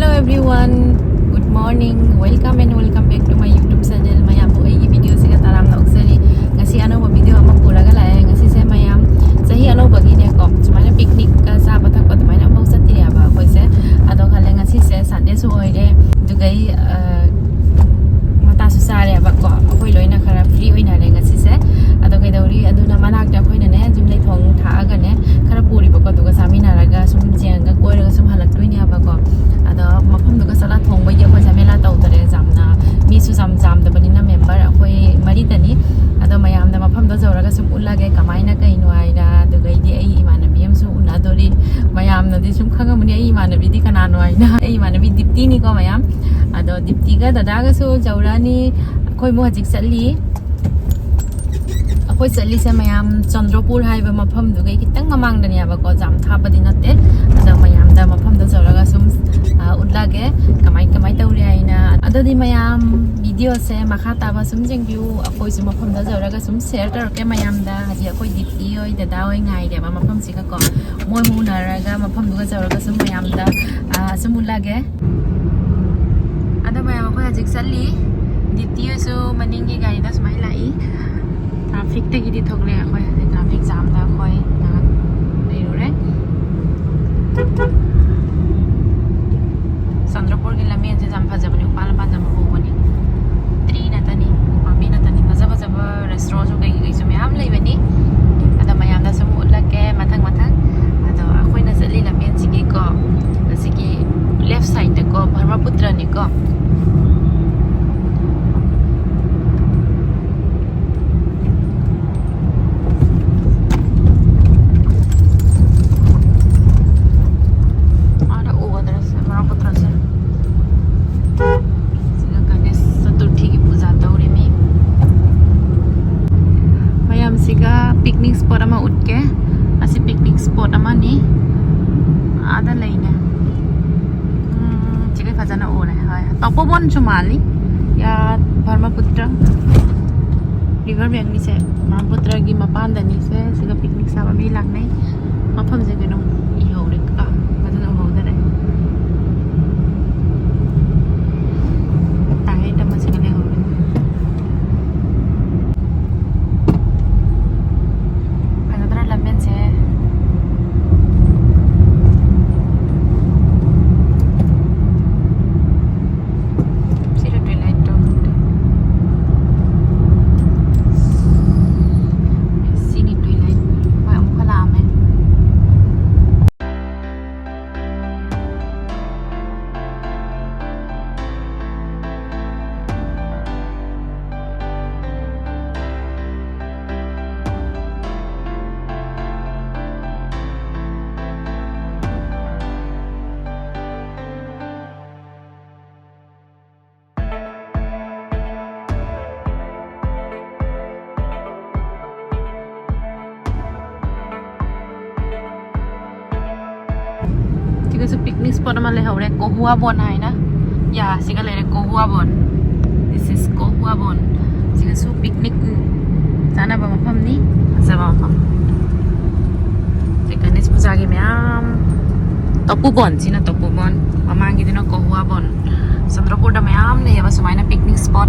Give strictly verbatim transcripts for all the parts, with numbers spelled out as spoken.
Hello everyone, good morning, welcome and welcome back to my YouTube channel. ꯃꯌꯥꯝꯕꯨ ꯑꯩꯒꯤ ꯚꯤꯗꯤꯑꯣꯁꯤꯒ ꯇꯔꯥꯝꯅ ꯑꯣꯛꯆꯔꯤ꯫ ꯉꯁꯤ ꯑꯅꯧꯕ ꯚꯤꯗꯤꯑꯣ ꯑꯃ ꯄꯨꯔꯒ ꯂꯥꯛꯑꯦ꯫ ꯉꯁꯤꯁꯦ ꯃꯌꯥꯝ ꯆꯍꯤ ꯑꯅꯧꯕꯒꯤꯅꯦꯀꯣ, ꯁꯨꯃꯥꯏꯅ ꯄꯤꯛꯅꯤꯛꯀ ꯆꯥꯕ ꯊꯛꯄ ꯑꯗꯨꯃꯥꯏꯅ ꯑꯃꯐꯥꯎ ꯆꯠꯇ꯭ꯔꯤꯑꯕ ꯑꯩꯈꯣꯏꯁꯦ꯫ ꯑꯗꯣ ꯈꯜꯂꯦ ꯉꯁꯤꯁꯦ ꯁꯟꯗꯦꯁꯨ ꯑꯣꯏꯔꯦ, ꯑꯗꯨꯒ ꯑꯩ, ꯑ, ꯃꯇꯥꯁꯨ ꯆꯥꯔꯦꯕꯀꯣ꯫ ꯑꯩꯈꯣꯏ ꯂꯣꯏꯅ ꯈꯔ ꯐ꯭ꯔꯤ ꯑꯣꯏꯅꯔꯦ ꯉꯁꯤꯁꯦ꯫ ꯑꯗꯣ ꯀꯩꯗꯧꯔꯤ, ꯑꯗꯨꯅ ꯃꯅꯥꯛꯇ ꯑꯩꯈꯣꯏꯅꯅꯦ ꯌꯨꯝꯂꯩ ꯊꯣꯡ ꯊꯥꯛꯑꯒꯅꯦ ꯈꯔ ꯄꯨꯔꯤꯕꯀꯣ, ꯑꯗꯨꯒ ꯆꯥꯃꯤꯟꯅꯔꯒ ꯁꯨꯝ ꯌꯦꯡꯉꯒ ꯀꯣꯏꯔꯒ ꯁꯨꯝ ꯍꯜꯂꯛꯇꯣꯏꯅꯦꯕꯀꯣ꯫ ꯑꯗꯣ ꯃꯐꯝꯗꯨꯒ ꯆꯠꯂ ꯊꯣꯡꯕꯩꯗꯤ ꯑꯩꯈꯣꯏ ꯖꯃꯦꯂꯥ ꯇꯧꯗꯔꯦ, ꯌꯥꯝꯅ ꯃꯤꯁꯨ ꯌꯥꯝ ꯌꯥꯝꯗꯕꯅꯤꯅ, ꯃꯦꯝꯕꯔ ꯑꯩꯈꯣꯏ ꯃꯔꯤꯇꯅꯤ꯫ ꯑꯗꯣ ꯃꯌꯥꯝꯗ ꯃꯐꯝꯗꯣ ꯌꯧꯔꯒ ꯁꯨꯝ ꯎꯠꯂꯒꯦ ꯀꯃꯥꯏꯅ ꯀꯩꯅꯣ ꯍꯥꯏꯅ꯫ ꯑꯗꯨꯒꯩꯗꯤ ꯑꯩ ꯏꯃꯥꯟꯅꯕꯤ ꯑꯃꯁꯨ ꯎꯅꯗꯣꯔꯤ꯫ ꯃꯌꯥꯝꯅꯗꯤ ꯁꯨꯝ ꯈꯪꯉꯝꯃꯅꯤ ꯑꯩ ꯏꯃꯥꯟꯅꯕꯤꯗꯤ ꯀꯅꯥꯅꯣ ꯍꯥꯏꯅ꯫ ꯑꯩ ꯏꯃꯥꯟꯅꯕꯤ ꯗꯤꯞꯇꯤꯅꯤꯀꯣ ꯃꯌꯥꯝ꯫ ꯑꯗꯣ ꯗꯤꯞꯇꯤꯒ ꯗꯗꯥꯒꯁꯨ ꯌꯧꯔꯛꯑꯅꯤ꯫ ꯑꯩꯈꯣꯏ ꯃꯨꯛ ꯍꯧꯖꯤꯛ ꯆꯠꯂꯤ꯫ ꯑꯩꯈꯣꯏ ꯆꯠꯂꯤꯁꯦ ꯃꯌꯥꯝ ꯆꯟꯗ꯭ꯔꯄꯨꯔ ꯍꯥꯏꯕ ꯃꯐꯝꯗꯨꯒꯤ ꯈꯤꯇꯪ ꯃꯃꯥꯡꯗꯅꯦꯕꯀꯣ, ꯌꯥꯝ ꯊꯥꯞꯄꯗꯤ ꯅꯠꯇꯦ꯫ ꯑꯗꯣ ꯃꯌꯥꯝꯗ ꯃꯐꯝꯗꯣ ꯌꯧꯔꯒ ꯁꯨꯝ, ꯑ, ꯎꯠꯂꯒꯦ ꯀꯃꯥꯏ ꯀꯃꯥꯏ ꯇꯧꯔꯤ ꯍꯥꯏꯅ꯫ ꯑꯗꯨꯗꯤ ꯃꯌꯥꯝ ꯚꯤꯗꯤꯑꯣꯁꯦ ꯃꯈꯥ ꯇꯥꯕ ꯁꯨꯝ ꯌꯦꯡꯕꯤꯌꯨ꯫ ꯑꯩꯈꯣꯏꯁꯨ ꯃꯐꯝꯗꯣ ꯌꯧꯔꯒ ꯁꯨꯝ ꯁꯤꯌꯔ ꯇꯧꯔꯛꯀꯦ ꯃꯌꯥꯝꯗ꯫ ꯍꯧꯖꯤꯛ ꯑꯩꯈꯣꯏ ꯗꯤꯞꯇꯤ ꯍꯣꯏ, ꯗꯗꯥ ꯍꯣꯏ ꯉꯥꯏꯔꯦꯕ ꯃꯐꯝꯁꯤꯒꯀꯣ꯫ ꯃꯣꯏ ꯃꯨꯛ ꯎꯅꯔꯒ ꯃꯐꯝꯗꯨꯒ ꯌꯧꯔꯒ ꯁꯨꯝ ꯃꯌꯥꯝꯗ, ꯑ, ꯁꯨꯝ ꯎꯠꯂꯒꯦ꯫ ꯑꯗꯣ ꯃꯌꯥꯝ ꯑꯩꯈꯣꯏ ꯍꯧꯖꯤꯛ ꯆꯠꯂꯤ꯫ ꯗꯤꯞꯇꯤ ꯍꯣꯏꯁꯨ ꯃꯅꯤꯡꯒꯤ ꯒꯥꯔꯤꯗ ꯁꯨꯃꯥꯏꯅ ꯂꯥꯛꯏ꯫ ꯇ꯭ꯔꯥꯐꯤꯛꯇꯒꯤꯗꯤ ꯊꯣꯛꯂꯛꯑꯦ ꯑꯩꯈꯣꯏ ꯍꯧꯖꯤꯛ꯫ ꯇ꯭ꯔꯥꯐꯤꯛ ꯖꯥꯝꯗ ꯑꯩꯈꯣꯏ ꯉꯥꯏꯍꯥꯛ ꯂꯩꯔꯨꯔꯦ꯫ ꯆꯟꯗ꯭ꯔꯄꯨꯔꯒꯤ ꯂꯝꯕꯦꯟꯁꯦ ꯌꯥꯝ ꯐꯖꯕꯅꯤ, ꯎꯄꯥꯜ ꯄꯥꯜ ꯌꯥꯝ ꯍꯧꯕꯅꯤ꯫ ꯇ꯭ꯔꯤ ꯅꯠꯇꯅꯤ, ꯎꯄꯥꯝꯕꯤ ꯅꯠꯇꯅꯤ, ꯐꯖ ꯐꯖꯕ ꯔꯦꯁꯇꯨꯔꯦꯟꯁꯨ ꯀꯩ ꯀꯩꯁꯨ ꯃꯌꯥꯝ ꯂꯩꯕꯅꯤ꯫ ꯑꯗ ꯃꯌꯥꯝꯗ ꯁꯨꯝ ꯎꯠꯂꯛꯀꯦ ꯃꯊꯪ ꯃꯊꯪ꯫ ꯑꯗꯣ ꯑꯩꯈꯣꯏꯅ ꯆꯠꯂꯤ ꯂꯝꯕꯦꯟꯁꯤꯒꯤꯀꯣ, ꯑꯁꯤꯒꯤ ꯂꯦꯐ ꯁꯥꯏꯗꯇꯀꯣ ꯕ꯭ꯔꯍ꯭ꯃꯄꯨꯇ꯭ꯔꯅꯤꯀꯣ꯫ ꯑꯥꯗ ꯎꯒꯗ꯭ꯔꯁꯦ ꯕ꯭ꯔꯍ꯭ꯃꯄꯨꯇ꯭ꯔꯁꯦ꯫ ꯁꯤꯗ ꯒꯅꯦꯁ ꯆꯇꯨꯔꯊꯤꯒꯤ ꯄꯨꯖꯥ ꯇꯧꯔꯤꯃꯤ꯫ ꯃꯌꯥꯝꯁꯤꯒ ꯄꯤꯛꯅꯤꯛ ꯁ꯭ꯄꯣꯠ ꯑꯃ ꯎꯠꯀꯦ꯫ ꯑꯁꯤ ꯄꯤꯛꯅꯤꯛ ꯁ꯭ꯄꯣꯠ ꯑꯃꯅꯤ꯫ ꯑꯥꯗ ꯂꯩꯅꯦ꯫ ꯎꯝ, ꯁꯤꯒ ꯐꯖꯅ ꯎꯔꯦ꯫ ꯍꯣꯏ, ꯇꯄꯣꯕꯟꯁꯨ ꯃꯥꯜꯂꯤ꯫ ꯌꯥ, ꯕ꯭ꯔꯍ꯭ꯃꯄꯨꯇ꯭ꯔ ꯔꯤꯚꯔ ꯕꯦꯡꯅꯤꯁꯦ, ꯕ꯭ꯔꯍ꯭ꯃꯄꯨꯇ꯭ꯔꯒꯤ ꯃꯄꯥꯟꯗꯅꯤꯁꯦ꯫ ꯁꯤꯗ ꯄꯤꯛꯅꯤꯛ ꯆꯥꯕ ꯃꯤ ꯂꯥꯛꯅꯩ꯫ ꯃꯐꯝꯁꯦ ꯀꯩꯅꯣ ꯏꯍꯧꯔꯦ ꯀ ꯐꯖꯅ ꯎꯍꯧꯗꯔꯦ꯫ ꯁꯤꯁꯨ picnic spot ꯑꯃ ꯂꯩꯍꯧꯔꯦ, ꯀꯣꯍꯨꯋꯥꯕꯣꯟ ꯍꯥꯏꯅ꯫ ꯌꯥ, ꯁꯤꯒ ꯂꯩꯔꯦ, ꯀꯣꯍꯨꯋꯥꯕꯣꯟ꯫ This is ꯀꯣꯍꯨꯋꯥꯕꯣꯟ꯫ ꯁꯤꯒꯁꯨ picnic ꯆꯥꯅꯕ ꯃꯐꯝꯅꯤ꯫ ꯐꯖꯕ ꯃꯐꯝ꯫ ꯁꯤ ꯒꯅꯦꯁ ꯄꯨꯖꯥꯒꯤ ꯃꯌꯥꯝ꯫ ꯇꯣꯄꯨꯕꯣꯟ, ꯁꯤꯅ ꯇꯣꯄꯨꯕꯣꯟ꯫ ꯃꯃꯥꯡꯒꯤꯗꯨꯅ ꯀꯣꯍꯨꯋꯥꯕꯣꯟ꯫ ꯆꯟꯗ꯭ꯔꯄꯨꯔꯗ ꯃꯌꯥꯝ ꯂꯩꯌꯦꯕ ꯁꯨꯃꯥꯏꯅ picnic spot꯫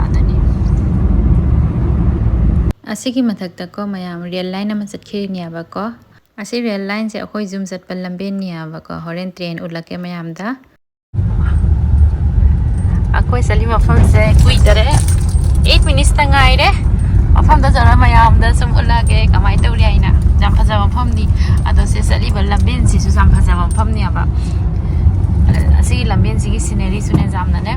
ꯑꯗꯨꯅꯤ꯫ ꯑꯁꯤꯒꯤ ꯃꯊꯛꯇꯀꯣ ꯃꯌꯥꯝ rail line ꯑꯃ ꯆꯠꯈꯤꯔꯤꯅꯦꯕꯀꯣ꯫ ꯑꯁꯤ rail lineꯁꯦ ꯑꯩꯈꯣꯏ ꯌꯨꯝ ꯆꯠꯄ ꯂꯝꯕꯦꯟꯅꯦꯕꯀꯣ꯫ ꯍꯣꯔꯦꯟ train ꯎꯠꯂꯛꯀꯦ ꯃꯌꯥꯝꯗ꯫ ꯑꯩꯈꯣꯏ ꯆꯠꯂꯤ ꯃꯐꯝꯁꯦ ꯀꯨꯏꯗꯔꯦ, eight minutesꯇ ꯉꯥꯏꯔꯦ꯫ ꯃꯐꯝꯗ ꯆꯠꯂ ꯃꯌꯥꯝꯗ ꯁꯨꯝ ꯎꯠꯂꯛꯑꯒꯦ ꯀꯃꯥꯏꯅ ꯇꯧꯔꯤ ꯍꯥꯏꯅ꯫ ꯌꯥꯝ ꯐꯖꯕ ꯃꯐꯝꯅꯤ꯫ ꯑꯗꯣ ꯁꯤ ꯆꯠꯂꯤꯕ ꯂꯝꯕꯦꯟꯁꯤꯁꯨ ꯌꯥꯝ ꯐꯖꯕ ꯃꯐꯝꯅꯦꯕ꯫ ꯑꯁꯤꯒꯤ ꯂꯝꯕꯦꯟꯁꯤꯒꯤ sceneryꯁꯨꯅꯦ ꯌꯥꯝꯅꯅꯦ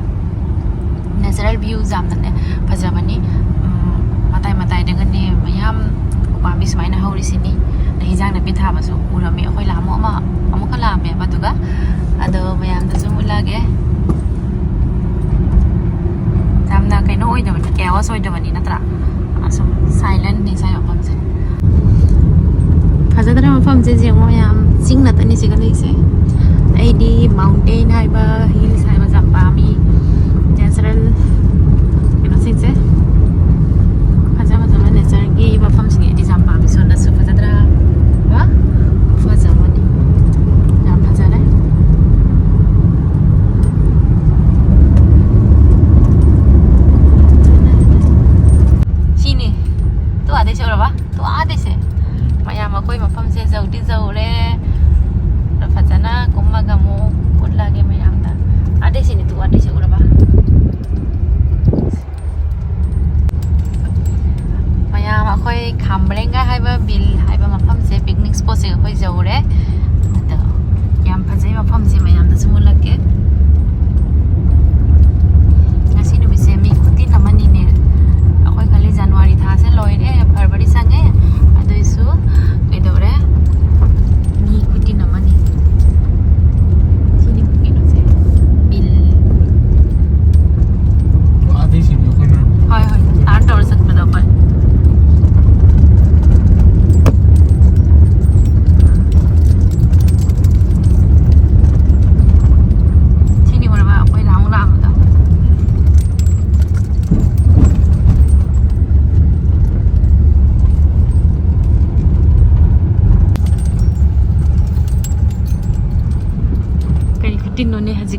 natural views ꯌꯥꯝꯅꯅꯦ ꯐꯖꯕꯅꯤ꯫ ꯎꯝ, ꯃꯇꯥꯏ ꯃꯇꯥꯏꯗꯒꯅꯦ ꯃꯌꯥꯝ ꯎꯄꯥꯝꯕꯤ ꯁꯨꯃꯥꯏꯅ ꯍꯧꯔꯤꯁꯤꯅꯤ꯫ ꯑꯗꯩ ꯍꯤꯟꯖꯥꯡ ꯅꯥꯄꯤ ꯊꯥꯕꯁꯨ ꯎꯔꯝꯃꯤ ꯑꯩꯈꯣꯏ ꯂꯥꯛꯑꯝꯃꯨ ꯑꯃ, ꯑꯃꯨꯛꯀ ꯂꯥꯛꯑꯝꯃꯦꯕ꯫ ꯑꯗꯨꯒ ꯑꯗꯣ ꯃꯌꯥꯝꯗꯁꯨ ꯎꯠꯂꯛꯑꯒꯦ꯫ ꯌꯥꯝꯅ ꯀꯩꯅꯣ ꯑꯣꯏꯗꯕꯅꯤ, chaos ꯑꯣꯏꯗꯕꯅꯤ ꯅꯠꯇ꯭ꯔꯥ? ꯑꯁꯨꯝ silentꯅꯤ ꯁ꯭ꯋꯥꯏ ꯃꯐꯝꯁꯦ꯫ ꯐꯖꯗ꯭ꯔꯥ ꯃꯐꯝꯁꯦ? ꯌꯦꯡꯉꯣ, ꯌꯥꯝ ꯆꯤꯡ ꯉꯥꯛꯇꯅꯤ ꯁꯤꯒ ꯂꯩꯁꯦ꯫ ꯑꯩꯗꯤ mountain ꯍꯥꯏꯕ, hills ꯍꯥꯏꯕꯁꯦ ꯌꯥꯝ ꯄꯥꯝꯃꯤ꯫ Natural ꯀꯩꯅꯣꯁꯤꯡꯁꯦ, ꯐꯖ ꯐꯖꯕ natureꯒꯤ ꯃꯐꯝꯁꯤꯡ ꯑꯩꯗꯤ ꯌꯥꯝ ꯄꯥꯝꯃꯤ꯫ ꯁꯣꯝꯗꯁꯨ ꯐꯖꯗ꯭ꯔꯥ? ꯋꯥ, ꯐꯖꯕꯅꯤ, ꯌꯥꯝ ꯐꯖꯔꯦ꯫ ꯁꯤꯅꯤ꯫ ꯇꯨ ꯑꯥꯗꯩꯁꯦ ꯎꯔꯕ? ꯇꯨ ꯑꯥꯗꯩꯁꯦ꯫ ꯃꯌꯥꯝ ꯑꯩꯈꯣꯏ ꯃꯐꯝꯁꯦ ꯌꯧꯗꯤ ꯌꯧꯔꯦ꯫ ꯑꯗꯣ ꯐꯖꯅ ꯀꯨꯝꯃꯒ ꯑꯃꯨꯛ ꯎꯠꯂꯒꯦ ꯃꯌꯥꯝꯗ꯫ ꯑꯥꯗꯩꯁꯤꯅꯤ, ꯇꯨ ꯑꯥꯗꯩꯁꯦ ꯎꯔꯕ? ꯃꯌꯥꯝ ꯑꯩꯈꯣꯏ ꯈꯥꯝꯕ꯭ꯔꯦꯡꯒ ꯍꯥꯏꯕ ꯕꯤꯜ ꯍꯥꯏꯕ ꯃꯐꯝꯁꯦ, picnic spotꯁꯦ ꯑꯩꯈꯣꯏ ꯌꯧꯔꯦ꯫ ꯑꯗꯣ ꯌꯥꯝ ꯐꯖꯩ ꯃꯐꯝꯁꯦ, ꯃꯌꯥꯝꯗꯁꯨ ꯎꯠꯂꯛꯀꯦ꯫ ꯉꯁꯤ ꯅꯨꯃꯤꯠꯁꯦ ꯃꯤ ꯈꯨꯇꯤꯟ ꯑꯃꯅꯤꯅꯦ꯫ ꯑꯩꯈꯣꯏ ꯈꯜꯂꯤ January ꯊꯥꯁꯦ ꯂꯣꯏꯔꯦ, February ꯆꯪꯉꯦ꯫ ꯑꯗꯨꯏꯁꯨ ꯀꯩꯗꯧꯔꯦ? ꯃꯤ ꯈꯨꯇꯤꯟ ꯑꯃꯅꯤ꯫ ꯁꯤꯅꯤ ꯀꯩꯅꯣꯁꯦ, ꯕꯤꯜ꯫ ꯑꯥꯗꯩꯁꯤꯡꯗꯣ ꯑꯩꯈꯣꯏꯅ ꯍꯣꯏ, ꯍꯣꯏ, turn ꯇꯧꯔ ꯆꯠꯄꯗꯣ ꯑꯩꯈꯣꯏ꯫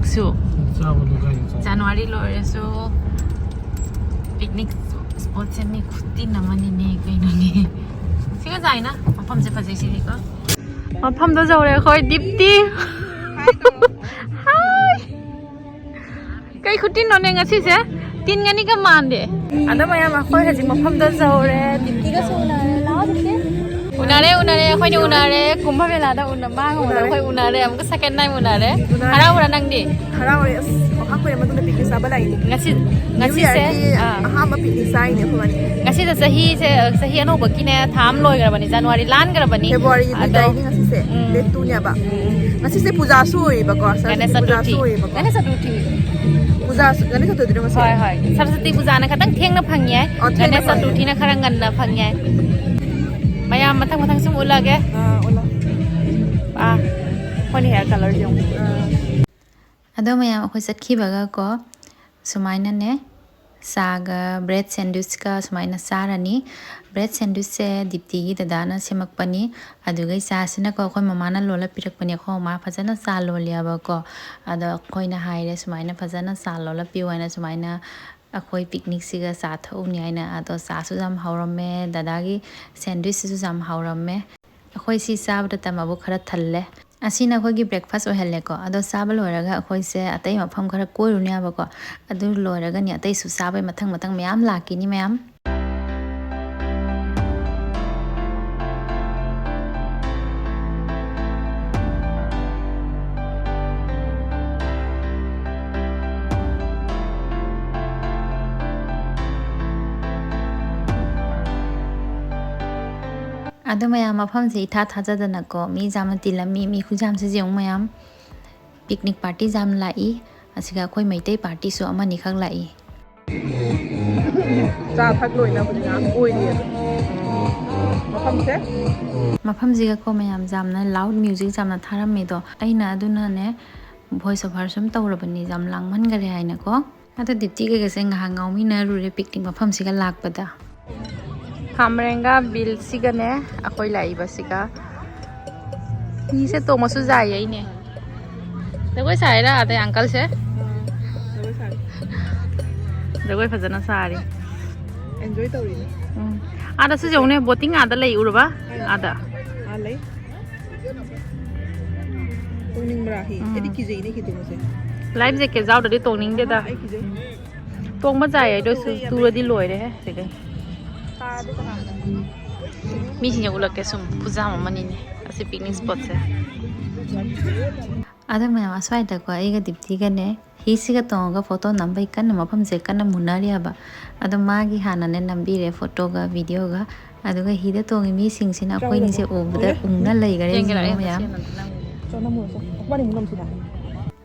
ꯁꯨ ꯆꯥꯕꯗꯣ ꯀꯥꯏꯗ ꯆꯥꯏ? ꯖꯅꯋꯥꯔꯤ ꯂꯣꯏꯔꯁꯨ ꯄꯤꯛꯅꯤꯛ ꯁ꯭ꯄꯣꯠꯁꯦ ꯃꯤ ꯈꯨꯇꯤꯟ ꯑꯃꯅꯤꯅꯦ ꯀꯩꯅꯣꯅꯦ꯫ ꯁꯤꯒ ꯆꯥꯏꯅ ꯃꯐꯝꯁꯦ ꯐꯖꯩ ꯁꯤꯗꯤꯀꯣ꯫ ꯃꯐꯝꯗ ꯌꯧꯔꯦ ꯑꯩꯈꯣꯏ ꯗꯤꯞꯇꯤ꯫ ꯍꯥꯏ꯫ ꯀꯩ ꯈꯨꯇꯤꯟꯅꯣꯅꯦ ꯉꯁꯤꯁꯦ? ꯇꯤꯟꯒꯅꯤꯒ ꯃꯥꯟꯗꯦ꯫ ꯑꯗꯣ ꯃꯌꯥꯝ ꯑꯩꯈꯣꯏ ꯍꯧꯖꯤꯛ ꯃꯐꯝꯗ ꯌꯧꯔꯦ꯫ ꯗꯤꯞꯇꯤꯒꯁꯨ ꯎꯅꯔꯦ꯫ ꯂꯥꯛꯑꯣ ꯗꯤꯞꯇꯤ꯫ ꯎꯅꯔꯦ ꯎꯅꯔꯦ ꯑꯩꯈꯣꯏꯅ ꯎꯅꯔꯦ꯫ ꯀꯨꯝꯚ ꯃꯦꯂꯥꯗ ꯎꯅ ꯃꯥ ꯎꯅꯔꯦ꯫ ꯑꯩꯈꯣꯏ ꯎꯅꯔꯦ ꯑꯃꯨꯛꯀ second time ꯎꯅꯔꯦ꯫ ꯎꯅꯔꯦ꯫ ꯍꯔꯥꯎꯕ꯭ꯔꯥ ꯅꯪꯗꯤ? ꯍꯔꯥꯎꯔꯦ꯫ ꯑꯁ, ꯋꯥꯈꯜ ꯀꯨꯏꯔ ꯃꯇꯨꯡꯗ ꯄꯤꯛꯅꯤꯛ ꯆꯥꯕ ꯂꯥꯛꯏꯅꯦ꯫ ꯉꯁꯤ New ꯉꯁꯤꯁꯦ Yearꯒꯤ ꯑꯥ꯫ ꯑꯍꯥꯟꯕ ꯄꯤꯛꯅꯤꯛ ꯆꯥꯏꯅꯦ ꯑꯩꯈꯣꯏꯕꯥꯅꯤ꯫ ꯉꯁꯤꯗ ꯆꯍꯤꯁꯦ ꯆꯍꯤ ꯑꯅꯧꯕꯒꯤꯅꯦ ꯊꯥ ꯑꯃ ꯂꯣꯏꯈ꯭ꯔꯕꯅꯤ꯫ ꯖꯅꯋꯥꯔꯤ ꯂꯥꯟꯈ꯭ꯔꯕꯅꯤ꯫ February ꯑꯗꯣ ꯇꯥꯏꯅꯤ ꯉꯁꯤꯁꯦ꯫ ꯎꯝ꯫ Date twoꯅꯦꯕ꯫ Date twoꯁꯦ ꯄꯨꯖꯥꯁꯨ ꯑꯣꯏꯌꯦꯕꯀꯣ꯫ ꯁꯔꯁꯋꯇꯤ ꯒꯅꯦꯁ ꯄꯨꯖꯥꯁꯨ ꯆꯇꯨꯔꯊꯤ꯫ ꯑꯣꯏꯌꯦꯕꯀꯣ꯫ ꯒꯅꯦꯁ ꯆꯇꯨꯔꯊꯤ꯫ ꯄꯨꯖꯥꯁꯨ ꯒꯅꯦꯁ ꯆꯇꯨꯔꯊꯤꯔꯣ ꯉꯁꯤ? ꯍꯣꯏ ꯍꯣꯏ꯫ ꯁꯔꯁꯋꯇꯤ ꯄꯨꯖꯥꯅ ꯈꯇꯪ ꯊꯦꯡꯅ ꯐꯪꯉꯦ꯫ ꯑꯣ, ꯊꯦꯡꯅ ꯒꯅꯦꯁ ꯐꯪꯉꯦ꯫ ꯆꯇꯨꯔꯊꯤꯅ ꯈꯔ ꯉꯟꯅ ꯐꯪꯉꯦ꯫ ꯃꯌꯥꯝ ꯃꯊꯪ ꯃꯊꯪ ꯁꯨꯝ ꯎꯠꯂꯒꯦ꯫ ꯑꯥ, ꯎꯠꯂꯣ꯫ ꯑꯥ, ꯑꯩꯈꯣꯏꯅ hair colourꯁꯦ ꯌꯦꯡꯉꯨ꯫ ꯑꯥ꯫ ꯑꯗꯣ ꯃꯌꯥꯝ ꯑꯩꯈꯣꯏ ꯆꯠꯈꯤꯕꯒ ꯀꯣ ꯁꯨꯃꯥꯏꯅꯅꯦ ꯆꯥꯒ bread sandwichꯀ ꯁꯨꯃꯥꯏꯅ ꯆꯥꯔꯅꯤ꯫ Bread sandwichꯁꯦ ꯗꯤꯞꯇꯤꯒꯤ ꯗꯗꯥꯅ ꯁꯦꯝꯃꯛꯄꯅꯤ꯫ ꯑꯗꯨꯒ ꯆꯥꯁꯤꯅꯀꯣ ꯑꯩꯈꯣꯏ ꯃꯃꯥꯅ ꯂꯣꯜꯂ ꯄꯤꯔꯛꯄꯅꯦ꯫ ꯑꯩꯈꯣꯏ ꯃꯃꯥ ꯐꯖꯅ ꯆꯥ ꯂꯣꯜꯂꯦꯕꯀꯣ꯫ ꯑꯗꯣ ꯑꯩꯈꯣꯏꯅ ꯍꯥꯏꯔꯦ ꯁꯨꯃꯥꯏꯅ ꯐꯖꯅ ꯆꯥ ꯂꯣꯜꯂ ꯄꯤꯌꯨ ꯍꯥꯏꯅ꯫ ꯁꯨꯃꯥꯏꯅ ꯑꯩꯈꯣꯏ ꯄꯤꯛꯅꯤꯛꯁꯤꯒ ꯆꯥ ꯊꯛꯎꯅꯤ ꯍꯥꯏꯅ꯫ ꯑꯗꯣ ꯆꯥꯁꯨ ꯌꯥꯝ ꯍꯥꯎꯔꯝꯃꯦ꯫ ꯗꯗꯥꯒꯤ sandwichꯁꯤꯁꯨ ꯌꯥꯝ ꯍꯥꯎꯔꯝꯃꯦ꯫ ꯑꯩꯈꯣꯏ ꯁꯤ ꯆꯥꯕꯗ ꯇꯝꯃꯕꯨ ꯈꯔ ꯊꯜꯂꯦ꯫ ꯑꯁꯤꯅ ꯑꯩꯈꯣꯏꯒꯤ breakfast ꯑꯣꯏꯍꯜꯂꯦꯀꯣ꯫ ꯑꯗꯣ ꯆꯥꯕ ꯂꯣꯏꯔꯒ ꯑꯩꯈꯣꯏꯁꯦ ꯑꯇꯩ ꯃꯐꯝ ꯈꯔ ꯀꯣꯏꯔꯨꯅꯦꯕꯀꯣ꯫ ꯑꯗꯨ ꯂꯣꯏꯔꯒꯅꯤ ꯑꯇꯩꯁꯨ ꯆꯥꯕꯩ ꯃꯊꯪ ꯃꯊꯪ ꯃꯌꯥꯝ ꯂꯥꯛꯈꯤꯅꯤ ꯃꯌꯥꯝ꯫ ꯑꯗꯣ ꯃꯌꯥꯝ, ꯃꯐꯝꯁꯦ ꯏꯊꯥ ꯊꯥꯖꯗꯅꯀꯣ ꯃꯤ ꯌꯥꯝꯅ ꯇꯤꯜꯂꯝꯃꯤ꯫ ꯃꯤ ꯈꯨꯌꯥꯝꯁꯦ ꯌꯦꯡꯉꯨ ꯃꯌꯥꯝ, picnic party ꯌꯥꯝ ꯂꯥꯛꯏ꯫ ꯑꯁꯤꯒ ꯑꯩꯈꯣꯏ ꯃꯩꯇꯩ partyꯁꯨ ꯑꯃꯅꯤꯈꯛ ꯂꯥꯛꯏ꯫ ꯆꯥ ꯊꯛ ꯂꯣꯏꯅꯕꯅꯤꯅ ꯑꯣꯏꯔꯤꯑꯕ ꯃꯐꯝꯁꯦ꯫ ꯃꯐꯝꯁꯤꯒꯀꯣ ꯃꯌꯥꯝ ꯌꯥꯝꯅ loud music ꯌꯥꯝꯅ ꯊꯥꯔꯝꯃꯦꯗꯣ꯫ ꯑꯩꯅ ꯑꯗꯨꯅꯅꯦ voice over ꯁꯨꯝ ꯇꯧꯔꯕꯅꯤ, ꯌꯥꯝ ꯂꯥꯡꯃꯟꯈꯔꯦ ꯍꯥꯏꯅꯀꯣ꯫ ꯑꯗꯣ ꯗꯤꯞꯇꯤ ꯀꯩꯒꯁꯦ ꯉꯥꯏꯍꯥꯛ ꯉꯥꯎꯃꯤꯟꯅꯔꯨꯔꯦ picnic ꯃꯐꯝꯁꯤꯒ ꯂꯥꯛꯄꯗ꯫ ꯈꯥꯝꯔꯦꯟꯒ ꯕꯤꯜꯁꯤꯒꯅꯦ ꯑꯩꯈꯣꯏ ꯂꯥꯛꯏꯕꯁꯤꯒ꯫ ꯍꯤꯁꯦ ꯇꯣꯡꯕꯁꯨ ꯌꯥꯏꯌꯦ ꯑꯩꯅꯦ꯫ ꯖꯒꯣꯏ ꯁꯥꯏꯔꯥ ꯑꯗꯩ ꯑꯪꯀꯜꯁꯦ? ꯖꯒꯣꯏ ꯐꯖꯅ ꯁꯥꯔꯤ꯫ ꯑꯦꯟꯖꯣꯏ ꯇꯧꯔꯤꯅꯦ꯫ ꯎꯝ꯫ ꯑꯥꯗꯁꯨ ꯌꯦꯡꯉꯨꯅꯦ, ꯕꯣꯇꯤꯡ ꯑꯥꯗ ꯂꯩ, ꯎꯔꯕ? ꯑꯥꯗ꯫ ꯑꯥ ꯂꯩ꯫ ꯇꯣꯡꯅꯤꯡꯕ꯭ꯔꯥ ꯍꯤ? ꯎꯝ꯫ ꯑꯩꯗꯤ ꯀꯤꯖꯩꯅꯦ ꯍꯤ ꯇꯣꯡꯕꯁꯦ꯫ ꯂꯥꯏꯐ ꯖꯦꯀꯦꯠ ꯌꯥꯎꯗ꯭ꯔꯗꯤ ꯇꯣꯡꯅꯤꯡꯗꯦꯗ꯫ ꯑꯩ ꯀꯤꯖꯩ꯫ ꯇꯣꯡꯕ ꯌꯥꯏ, ꯑꯗꯨ ꯑꯣꯏꯁꯨ ꯇꯨꯔꯗꯤ ꯂꯣꯏꯔꯦꯍꯦ ꯁꯤꯗꯩ꯫ ꯃꯤꯁꯤꯡꯁꯦ ꯎꯠꯂꯛꯀꯦ ꯁꯨꯝ, ꯈꯨꯖꯥꯝ ꯑꯃꯅꯤꯅꯦ ꯑꯁꯤ ꯄꯤꯛꯅꯤꯛ ꯁ꯭ꯄꯣꯠꯁꯦ꯫ ꯑꯗꯣ ꯃꯌꯥꯝ, ꯑꯁ꯭ꯋꯥꯏꯗꯀꯣ ꯑꯩꯒ ꯗꯤꯞꯇꯤꯒꯅꯦ ꯍꯤꯁꯤꯒ ꯇꯣꯡꯉꯒ ꯐꯣꯇꯣ ꯅꯝꯕꯩ ꯀꯟꯅ ꯃꯐꯝꯁꯦ ꯀꯟꯅ ꯃꯨꯟꯅꯔꯤ ꯍꯥꯏꯕ꯫ ꯑꯗꯣ ꯃꯥꯒꯤ ꯍꯥꯟꯅꯅꯦ ꯅꯝꯕꯤꯔꯦ ꯐꯣꯇꯣꯒ ꯚꯤꯗꯤꯑꯣꯒ꯫ ꯑꯗꯨꯒ ꯍꯤꯗ ꯇꯣꯡꯉꯤ ꯃꯤꯁꯤꯡꯁꯤꯅ ꯑꯩꯈꯣꯏꯅꯤꯁꯦ ꯎꯕꯗ ꯎꯪꯅ ꯂꯩꯈꯔꯦ ꯃꯌꯥꯝ꯫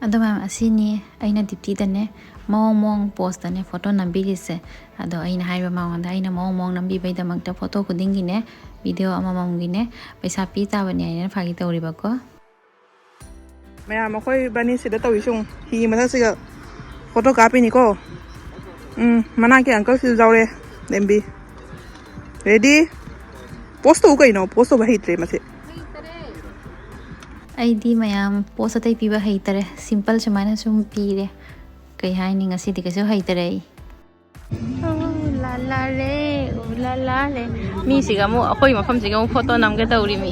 ꯑꯗꯣ ꯃꯌꯥꯝ, ꯑꯁꯤꯅꯤ ꯑꯩꯅ ꯗꯤꯞꯇꯤꯗꯅꯦ ꯃꯑꯣꯡ ꯃꯑꯣꯡ ꯄꯣꯁꯇꯅꯦ ꯐꯣꯇꯣ ꯅꯝꯕꯤꯔꯤꯁꯦ꯫ ꯑꯗꯣ ꯑꯩꯅ ꯍꯥꯏꯕ ꯃꯉꯣꯟꯗ, ꯑꯩꯅ ꯃꯑꯣꯡ ꯃꯑꯣꯡ ꯅꯝꯕꯤꯕꯩꯗꯃꯛꯇ ꯐꯣꯇꯣ ꯈꯨꯗꯤꯡꯒꯤꯅꯦ, ꯚꯤꯗꯤꯑꯣ ꯑꯃꯃꯝꯒꯤꯅꯦ ꯄꯩꯁꯥ ꯄꯤ ꯇꯥꯕꯅꯦ ꯍꯥꯏꯅ ꯐꯥꯒꯤ ꯇꯧꯔꯤꯕꯀꯣ꯫ ꯃꯌꯥꯝ, ꯑꯩꯈꯣꯏ ꯏꯕꯥꯅꯤ ꯁꯤꯗ ꯇꯧꯔꯤꯁꯤ ꯌꯦꯡꯉꯨ꯫ ꯍꯤ ꯃꯊꯛꯁꯤꯒ ꯐꯣꯇꯣ ꯀꯥꯞꯄꯤꯅꯤꯀꯣ꯫ ꯎꯝ, ꯃꯅꯥꯛꯀꯤ ꯑꯪꯀꯜꯁꯤꯁꯨ ꯌꯥꯎꯔꯦ꯫ ꯂꯦꯝꯕꯤ꯫ ꯔꯦꯗꯤ? ꯄꯣꯁ ꯇꯧ ꯀꯩꯅꯣ? ꯄꯣꯁ ꯇꯧꯕ ꯍꯩꯇ꯭ꯔꯦ ꯃꯁꯤ꯫ ꯑꯩꯗꯤ ꯃꯌꯥꯝ ꯄꯣꯁ ꯑꯇꯩ ꯄꯤꯕ ꯍꯩꯇꯔꯦ꯫ ꯁꯤꯝꯄꯜ ꯁꯨꯃꯥꯏꯅ ꯁꯨꯝ ꯄꯤꯔꯦ꯫ ꯀꯩ ꯍꯥꯏꯅꯤ, ꯉꯁꯤꯗꯤ ꯀꯩꯁꯨ ꯍꯩꯇꯔꯦ ꯑꯩ꯫ ꯎ ꯂꯥ ꯂꯥ ꯂꯦ, ꯎ ꯂꯥ ꯂꯥ ꯂꯦ꯫ ꯃꯤꯁꯤꯒ ꯑꯃꯨꯛ ꯑꯩꯈꯣꯏ ꯃꯐꯝꯁꯤꯒ ꯑꯃꯨꯛ ꯐꯣꯇꯣ ꯅꯝꯒꯦ ꯇꯧꯔꯤꯃꯤ꯫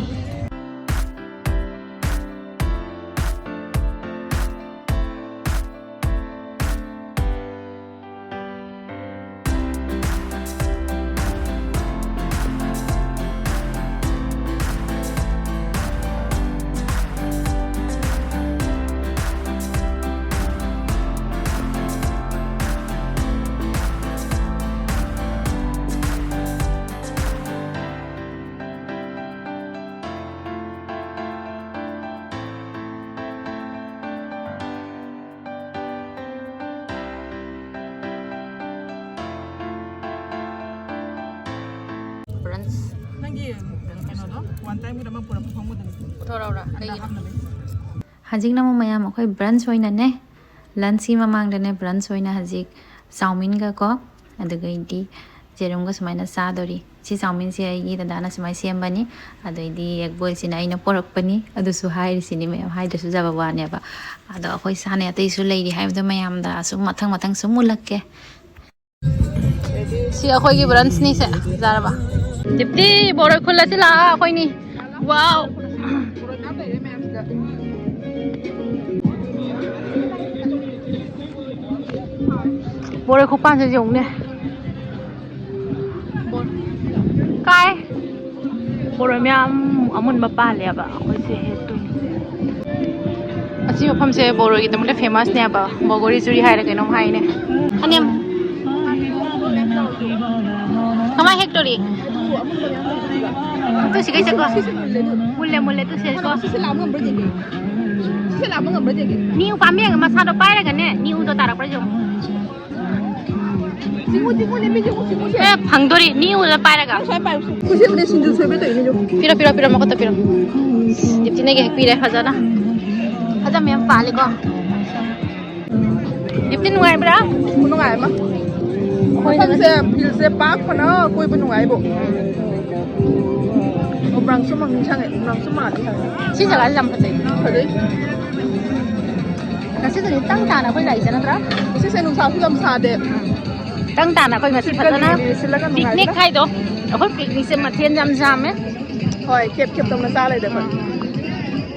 ꯕ꯭ꯔꯟꯁ꯫ ꯅꯪꯒꯤ ꯀꯩꯅꯣꯗꯣ, ꯋꯥꯟ ꯇꯥꯏꯝꯒꯤꯗꯣ ꯑꯃ ꯄꯨꯔꯛꯄ ꯐꯃꯨꯡꯗ ꯄꯨꯊꯣꯔꯛꯎꯔꯥ? ꯑꯗ ꯀꯩꯒꯤꯅꯣ? ꯍꯥꯞꯅꯕ꯫ ꯍꯧꯖꯤꯛꯅ ꯑꯃꯨꯛ ꯃꯌꯥꯝ ꯑꯩꯈꯣꯏ ꯕ꯭ꯔꯟꯁ ꯑꯣꯏꯅꯅꯦ, ꯂꯟꯁꯀꯤ ꯃꯃꯥꯡꯗꯅꯦ ꯕ꯭ꯔꯟꯁ ꯑꯣꯏꯅ ꯍꯧꯖꯤꯛ ꯆꯥꯎꯃꯤꯟꯒ ꯀꯣ, ꯑꯗꯨꯒꯩꯗꯤ ꯌꯦꯔꯨꯝꯒ ꯁꯨꯃꯥꯏꯅ ꯆꯥꯗꯣꯔꯤ꯫ ꯁꯤ ꯆꯥꯎꯃꯤꯟꯁꯦ ꯑꯩꯒꯤ ꯗꯗꯥꯅ ꯁꯨꯃꯥꯏꯅ ꯁꯦꯝꯕꯅꯤ꯫ ꯑꯗꯩꯗꯤ ꯑꯦꯒ ꯕꯣꯏꯁꯤꯅ ꯑꯩꯅ ꯄꯣꯔꯛꯄꯅꯤ꯫ ꯑꯗꯨꯁꯨ ꯍꯥꯏꯔꯤꯁꯤꯅꯤ ꯃꯌꯥꯝ, ꯍꯥꯏꯗ꯭ꯔꯁꯨ ꯌꯥꯕ ꯋꯥꯅꯦꯕ꯫ ꯑꯗꯣ ꯑꯩꯈꯣꯏ ꯁꯥꯅ ꯑꯇꯩꯁꯨ ꯂꯩꯔꯤ ꯍꯥꯏꯕꯗꯣ ꯃꯌꯥꯝꯗ ꯑꯁꯨꯝ ꯃꯊꯪ ꯃꯊꯪ ꯁꯨꯝ ꯎꯠꯂꯛꯀꯦ꯫ ꯁꯤ ꯑꯩꯈꯣꯏꯒꯤ ꯕ꯭ꯔꯟꯁꯅꯤꯁꯦ꯫ ꯌꯥꯔꯕ? ꯗꯤꯞꯇꯤ, ꯕꯣꯔꯣꯏ ꯈꯨꯜꯂꯁꯤ ꯂꯥꯛꯑꯣ ꯑꯩꯈꯣꯏꯅꯤ꯫ ꯋꯥꯎ! ꯕꯣꯔꯣꯏ ꯈꯨꯄꯥꯟꯁꯦ ꯌꯦꯡꯉꯨꯅꯦ꯫ ꯀꯥꯏ꯫ ꯕꯣꯔꯣꯏ ꯃꯌꯥꯝ ꯑꯃꯨꯟꯕ ꯄꯥꯜꯂꯦꯕ ꯑꯩꯈꯣꯏꯁꯦ ꯍꯦꯛꯇꯣꯏꯅꯦ꯫ ꯑꯁꯤ ꯃꯐꯝꯁꯦ ꯕꯣꯔꯣꯏꯒꯤꯗꯃꯛꯇ ꯐꯦꯃꯁꯅꯦꯕ꯫ ꯕꯣꯒꯣꯔꯤ ꯆꯨꯔꯤ ꯍꯥꯏꯔ ꯀꯩꯅꯣꯝ ꯍꯥꯏꯅꯦ꯫ ꯑꯅꯦꯝ꯫ ꯀꯃꯥꯏ ꯍꯦꯛꯇꯣꯔꯤ? ꯇꯨ ꯁꯤ ꯀꯩ ꯆꯠꯀꯣ? ꯃꯨꯜꯂꯦ, ꯃꯨꯜꯂꯦ, ꯇꯨ ꯁꯦꯁꯀꯣ꯫ ꯁꯤꯁꯦ ꯂꯥꯝꯕ ꯉꯝꯕ꯭ꯔꯥ ꯌꯦꯡꯒꯦ꯫ ꯁꯤꯁꯦ ꯂꯥꯝꯕ ꯉꯝꯕ꯭ꯔꯥ ꯌꯦꯡꯒꯦ꯫ ꯅꯤꯎ ꯄꯥꯝꯕꯤ ꯌꯦꯡꯉ ꯃꯁꯥꯗꯣ ꯄꯥꯏꯔꯒꯅꯦ, ꯅꯤꯎꯗꯣ ꯇꯥꯔꯛꯄ꯭ꯔꯥ ꯌꯦꯡꯉꯣ꯫ ꯆꯤꯡꯉꯨ, ꯆꯤꯡꯉꯨꯅꯦ, ꯃꯤ ꯆꯤꯡꯉꯨ, ꯆꯤꯡꯉꯨ, ꯁꯦ꯫ ꯑꯦ, ꯐꯪꯗꯣꯔꯤ, ꯅꯤꯎꯗ ꯄꯥꯏꯔꯒ꯫ ꯅꯪ ꯁ꯭ꯋꯥꯏ ꯄꯥꯏꯌꯨ꯫ ꯈꯨꯠꯁꯦꯝꯗꯤ ꯁꯤꯡꯖꯨ ꯁꯣꯏꯕ ꯇꯧꯔꯤꯅꯦ, ꯑꯗꯣ꯫ ꯄꯤꯔꯣ, ꯄꯤꯔꯣ, ꯄꯤꯔꯣ, ꯃꯈꯨꯠꯇ ꯄꯤꯔꯣ꯫ ꯗꯤꯞꯇꯤꯅ ꯍꯦꯛ ꯄꯤꯔꯦ, ꯐꯖꯅ꯫ ꯐꯖꯅ ꯃꯌꯥꯝ ꯄꯥꯜꯂꯤꯀꯣ꯫ ꯗꯤꯞꯇꯤ ꯅꯨꯡꯉꯥꯏꯕ꯭ꯔꯥ? ꯈꯨꯅꯨꯡꯉꯥꯏ ꯑꯃ꯫ ꯃꯐꯝꯁꯦ, ꯐꯤꯜꯁꯦ ꯄꯥꯛꯄꯅ ꯀꯣꯏꯕ ꯅꯨꯡꯉꯥꯏꯕꯣ꯫ ꯑꯣ, ꯕ꯭ꯔꯥꯎꯟꯁꯨ ꯃꯪ ꯅꯤꯡꯁꯤꯡꯉꯦ, ꯕ꯭ꯔꯥꯎꯟꯁꯨ ꯃꯥꯜꯂꯤ ꯍꯥꯏꯕ꯫ ꯁꯤ ꯖꯒꯥꯁꯦ ꯌꯥꯝ ꯐꯖꯩ꯫ ꯐꯖꯩ꯫ ꯉꯁꯤꯗꯤ ꯇꯪ ꯇꯥꯅ ꯑꯩꯈꯣꯏ ꯒꯥꯔꯤ ꯆꯠꯅꯗ꯭ꯔꯥ? ꯉꯁꯤꯁꯦ ꯅꯨꯡꯁꯥꯁꯨ ꯌꯥꯝ ꯁꯥꯗꯦ꯫ ꯇꯪ ꯇꯥꯅ ꯑꯩꯈꯣꯏ ꯉꯁꯤ ꯁꯤꯠꯀ ꯐꯖꯅ ꯂꯤꯔꯤ ꯁꯤꯠꯂꯒ ꯄꯤꯛꯅꯤꯛ ꯅꯨꯡꯉꯥꯏꯕ꯭ꯔꯥ? ꯍꯥꯏꯗꯣ꯫ ꯑꯩꯈꯣꯏ ꯄꯤꯛꯅꯤꯛꯁꯦ ꯃꯊꯦꯜ ꯌꯥꯝ ꯌꯥꯝꯃꯦ꯫ ꯍꯣꯏ, ꯈꯦꯞ ꯈꯦꯞ ꯇꯧꯅ ꯆꯥ ꯂꯩꯔꯦ ꯑꯩꯈꯣꯏ꯫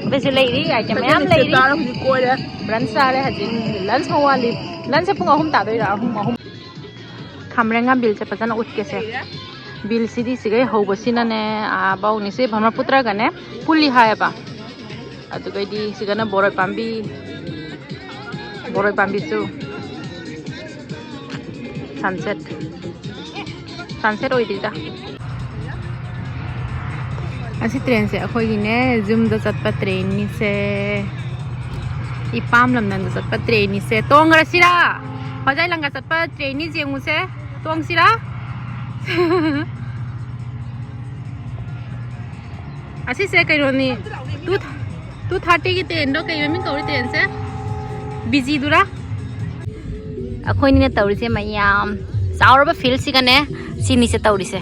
ꯑꯗꯨꯁꯨ ꯂꯩꯔꯤ, ꯑꯥꯏꯇꯦꯝ ꯑꯩꯈꯣꯏ ꯃꯌꯥꯝ ꯃꯤꯛꯁ ꯂꯩꯔꯤ꯫ ꯆꯥꯔ ꯍꯧꯖꯤꯛ ꯀꯣꯏꯔꯦ꯫ ꯕ꯭ꯔꯟꯁ ꯆꯥꯔꯦ ꯍꯧꯖꯤꯛ꯫ ꯂꯟꯁ ꯑꯃ ꯋꯥꯠꯂꯤ꯫ ꯂꯟꯁꯁꯦ ꯄꯨꯡ ꯑꯍꯨꯝ ꯇꯥꯗꯣꯏꯔꯥ? ꯑꯍꯨꯝ, ꯑꯍꯨꯝ꯫ ꯈꯥꯃꯔꯦꯟꯒ ꯕꯤꯜꯁꯦ ꯐꯖꯅ ꯎꯠꯀꯦꯁꯦ꯫ ꯕꯤꯜꯁꯤꯗꯤ ꯁꯤꯒꯩ ꯍꯧꯕꯁꯤꯅꯅꯦ, ꯑꯥ, ꯕꯥꯎꯅꯤꯁꯦ ꯕ꯭ꯔꯍ꯭ꯃꯄꯨꯇ꯭ꯔꯒꯅꯦ ꯄꯨꯜꯂꯤ ꯍꯥꯏꯌꯦꯕ꯫ ꯑꯗꯨꯒꯩꯗꯤ ꯁꯤꯒꯅ ꯕꯣꯔꯣꯏ ꯄꯥꯝꯕꯤ, ꯕꯣꯔꯣꯏ ꯄꯥꯝꯕꯤꯁꯨ꯫ ꯁꯟꯁꯦꯠ꯫ ꯁꯟꯁꯦꯠ ꯑꯣꯏꯗ꯭ꯔꯤꯗ꯫ ꯑꯁꯤ ꯇ꯭ꯔꯦꯟꯁꯦ ꯑꯩꯈꯣꯏꯒꯤꯅꯦ, ꯌꯨꯝꯗ ꯆꯠꯄ ꯇ꯭ꯔꯦꯟꯅꯤꯁꯦ꯫ ꯏꯄꯥꯝ ꯂꯝꯗꯝꯗ ꯆꯠꯄ ꯇ꯭ꯔꯦꯟꯅꯤꯁꯦ꯫ ꯇꯣꯡꯈ꯭ꯔꯁꯤꯔꯥ? ꯍꯣꯖꯥꯏ ꯂꯪꯒ ꯆꯠꯄ ꯇ꯭ꯔꯦꯟꯅꯤ ꯌꯦꯡꯉꯨꯁꯦ꯫ ꯇꯣꯡꯁꯤꯔꯥ? ꯑꯁꯤꯁꯦ ꯀꯩꯅꯣꯅꯤ, ꯇꯨ, ꯇꯨ ꯊꯥꯔꯇꯤꯒꯤ ꯇ꯭ꯔꯦꯟꯗꯣ, ꯀꯩ ꯃꯃꯤꯡ ꯀꯧꯔꯤ ꯇ꯭ꯔꯦꯟꯁꯦ? ꯕꯤꯖꯤꯗꯨꯔꯥ? ꯑꯩꯈꯣꯏꯅꯤꯅ ꯇꯧꯔꯤꯁꯦ ꯃꯌꯥꯝ, ꯆꯥꯎꯔꯕ ꯐꯤꯜꯁꯤꯒꯅꯦ ꯁꯤꯅꯤꯁꯦ ꯇꯧꯔꯤꯁꯦ꯫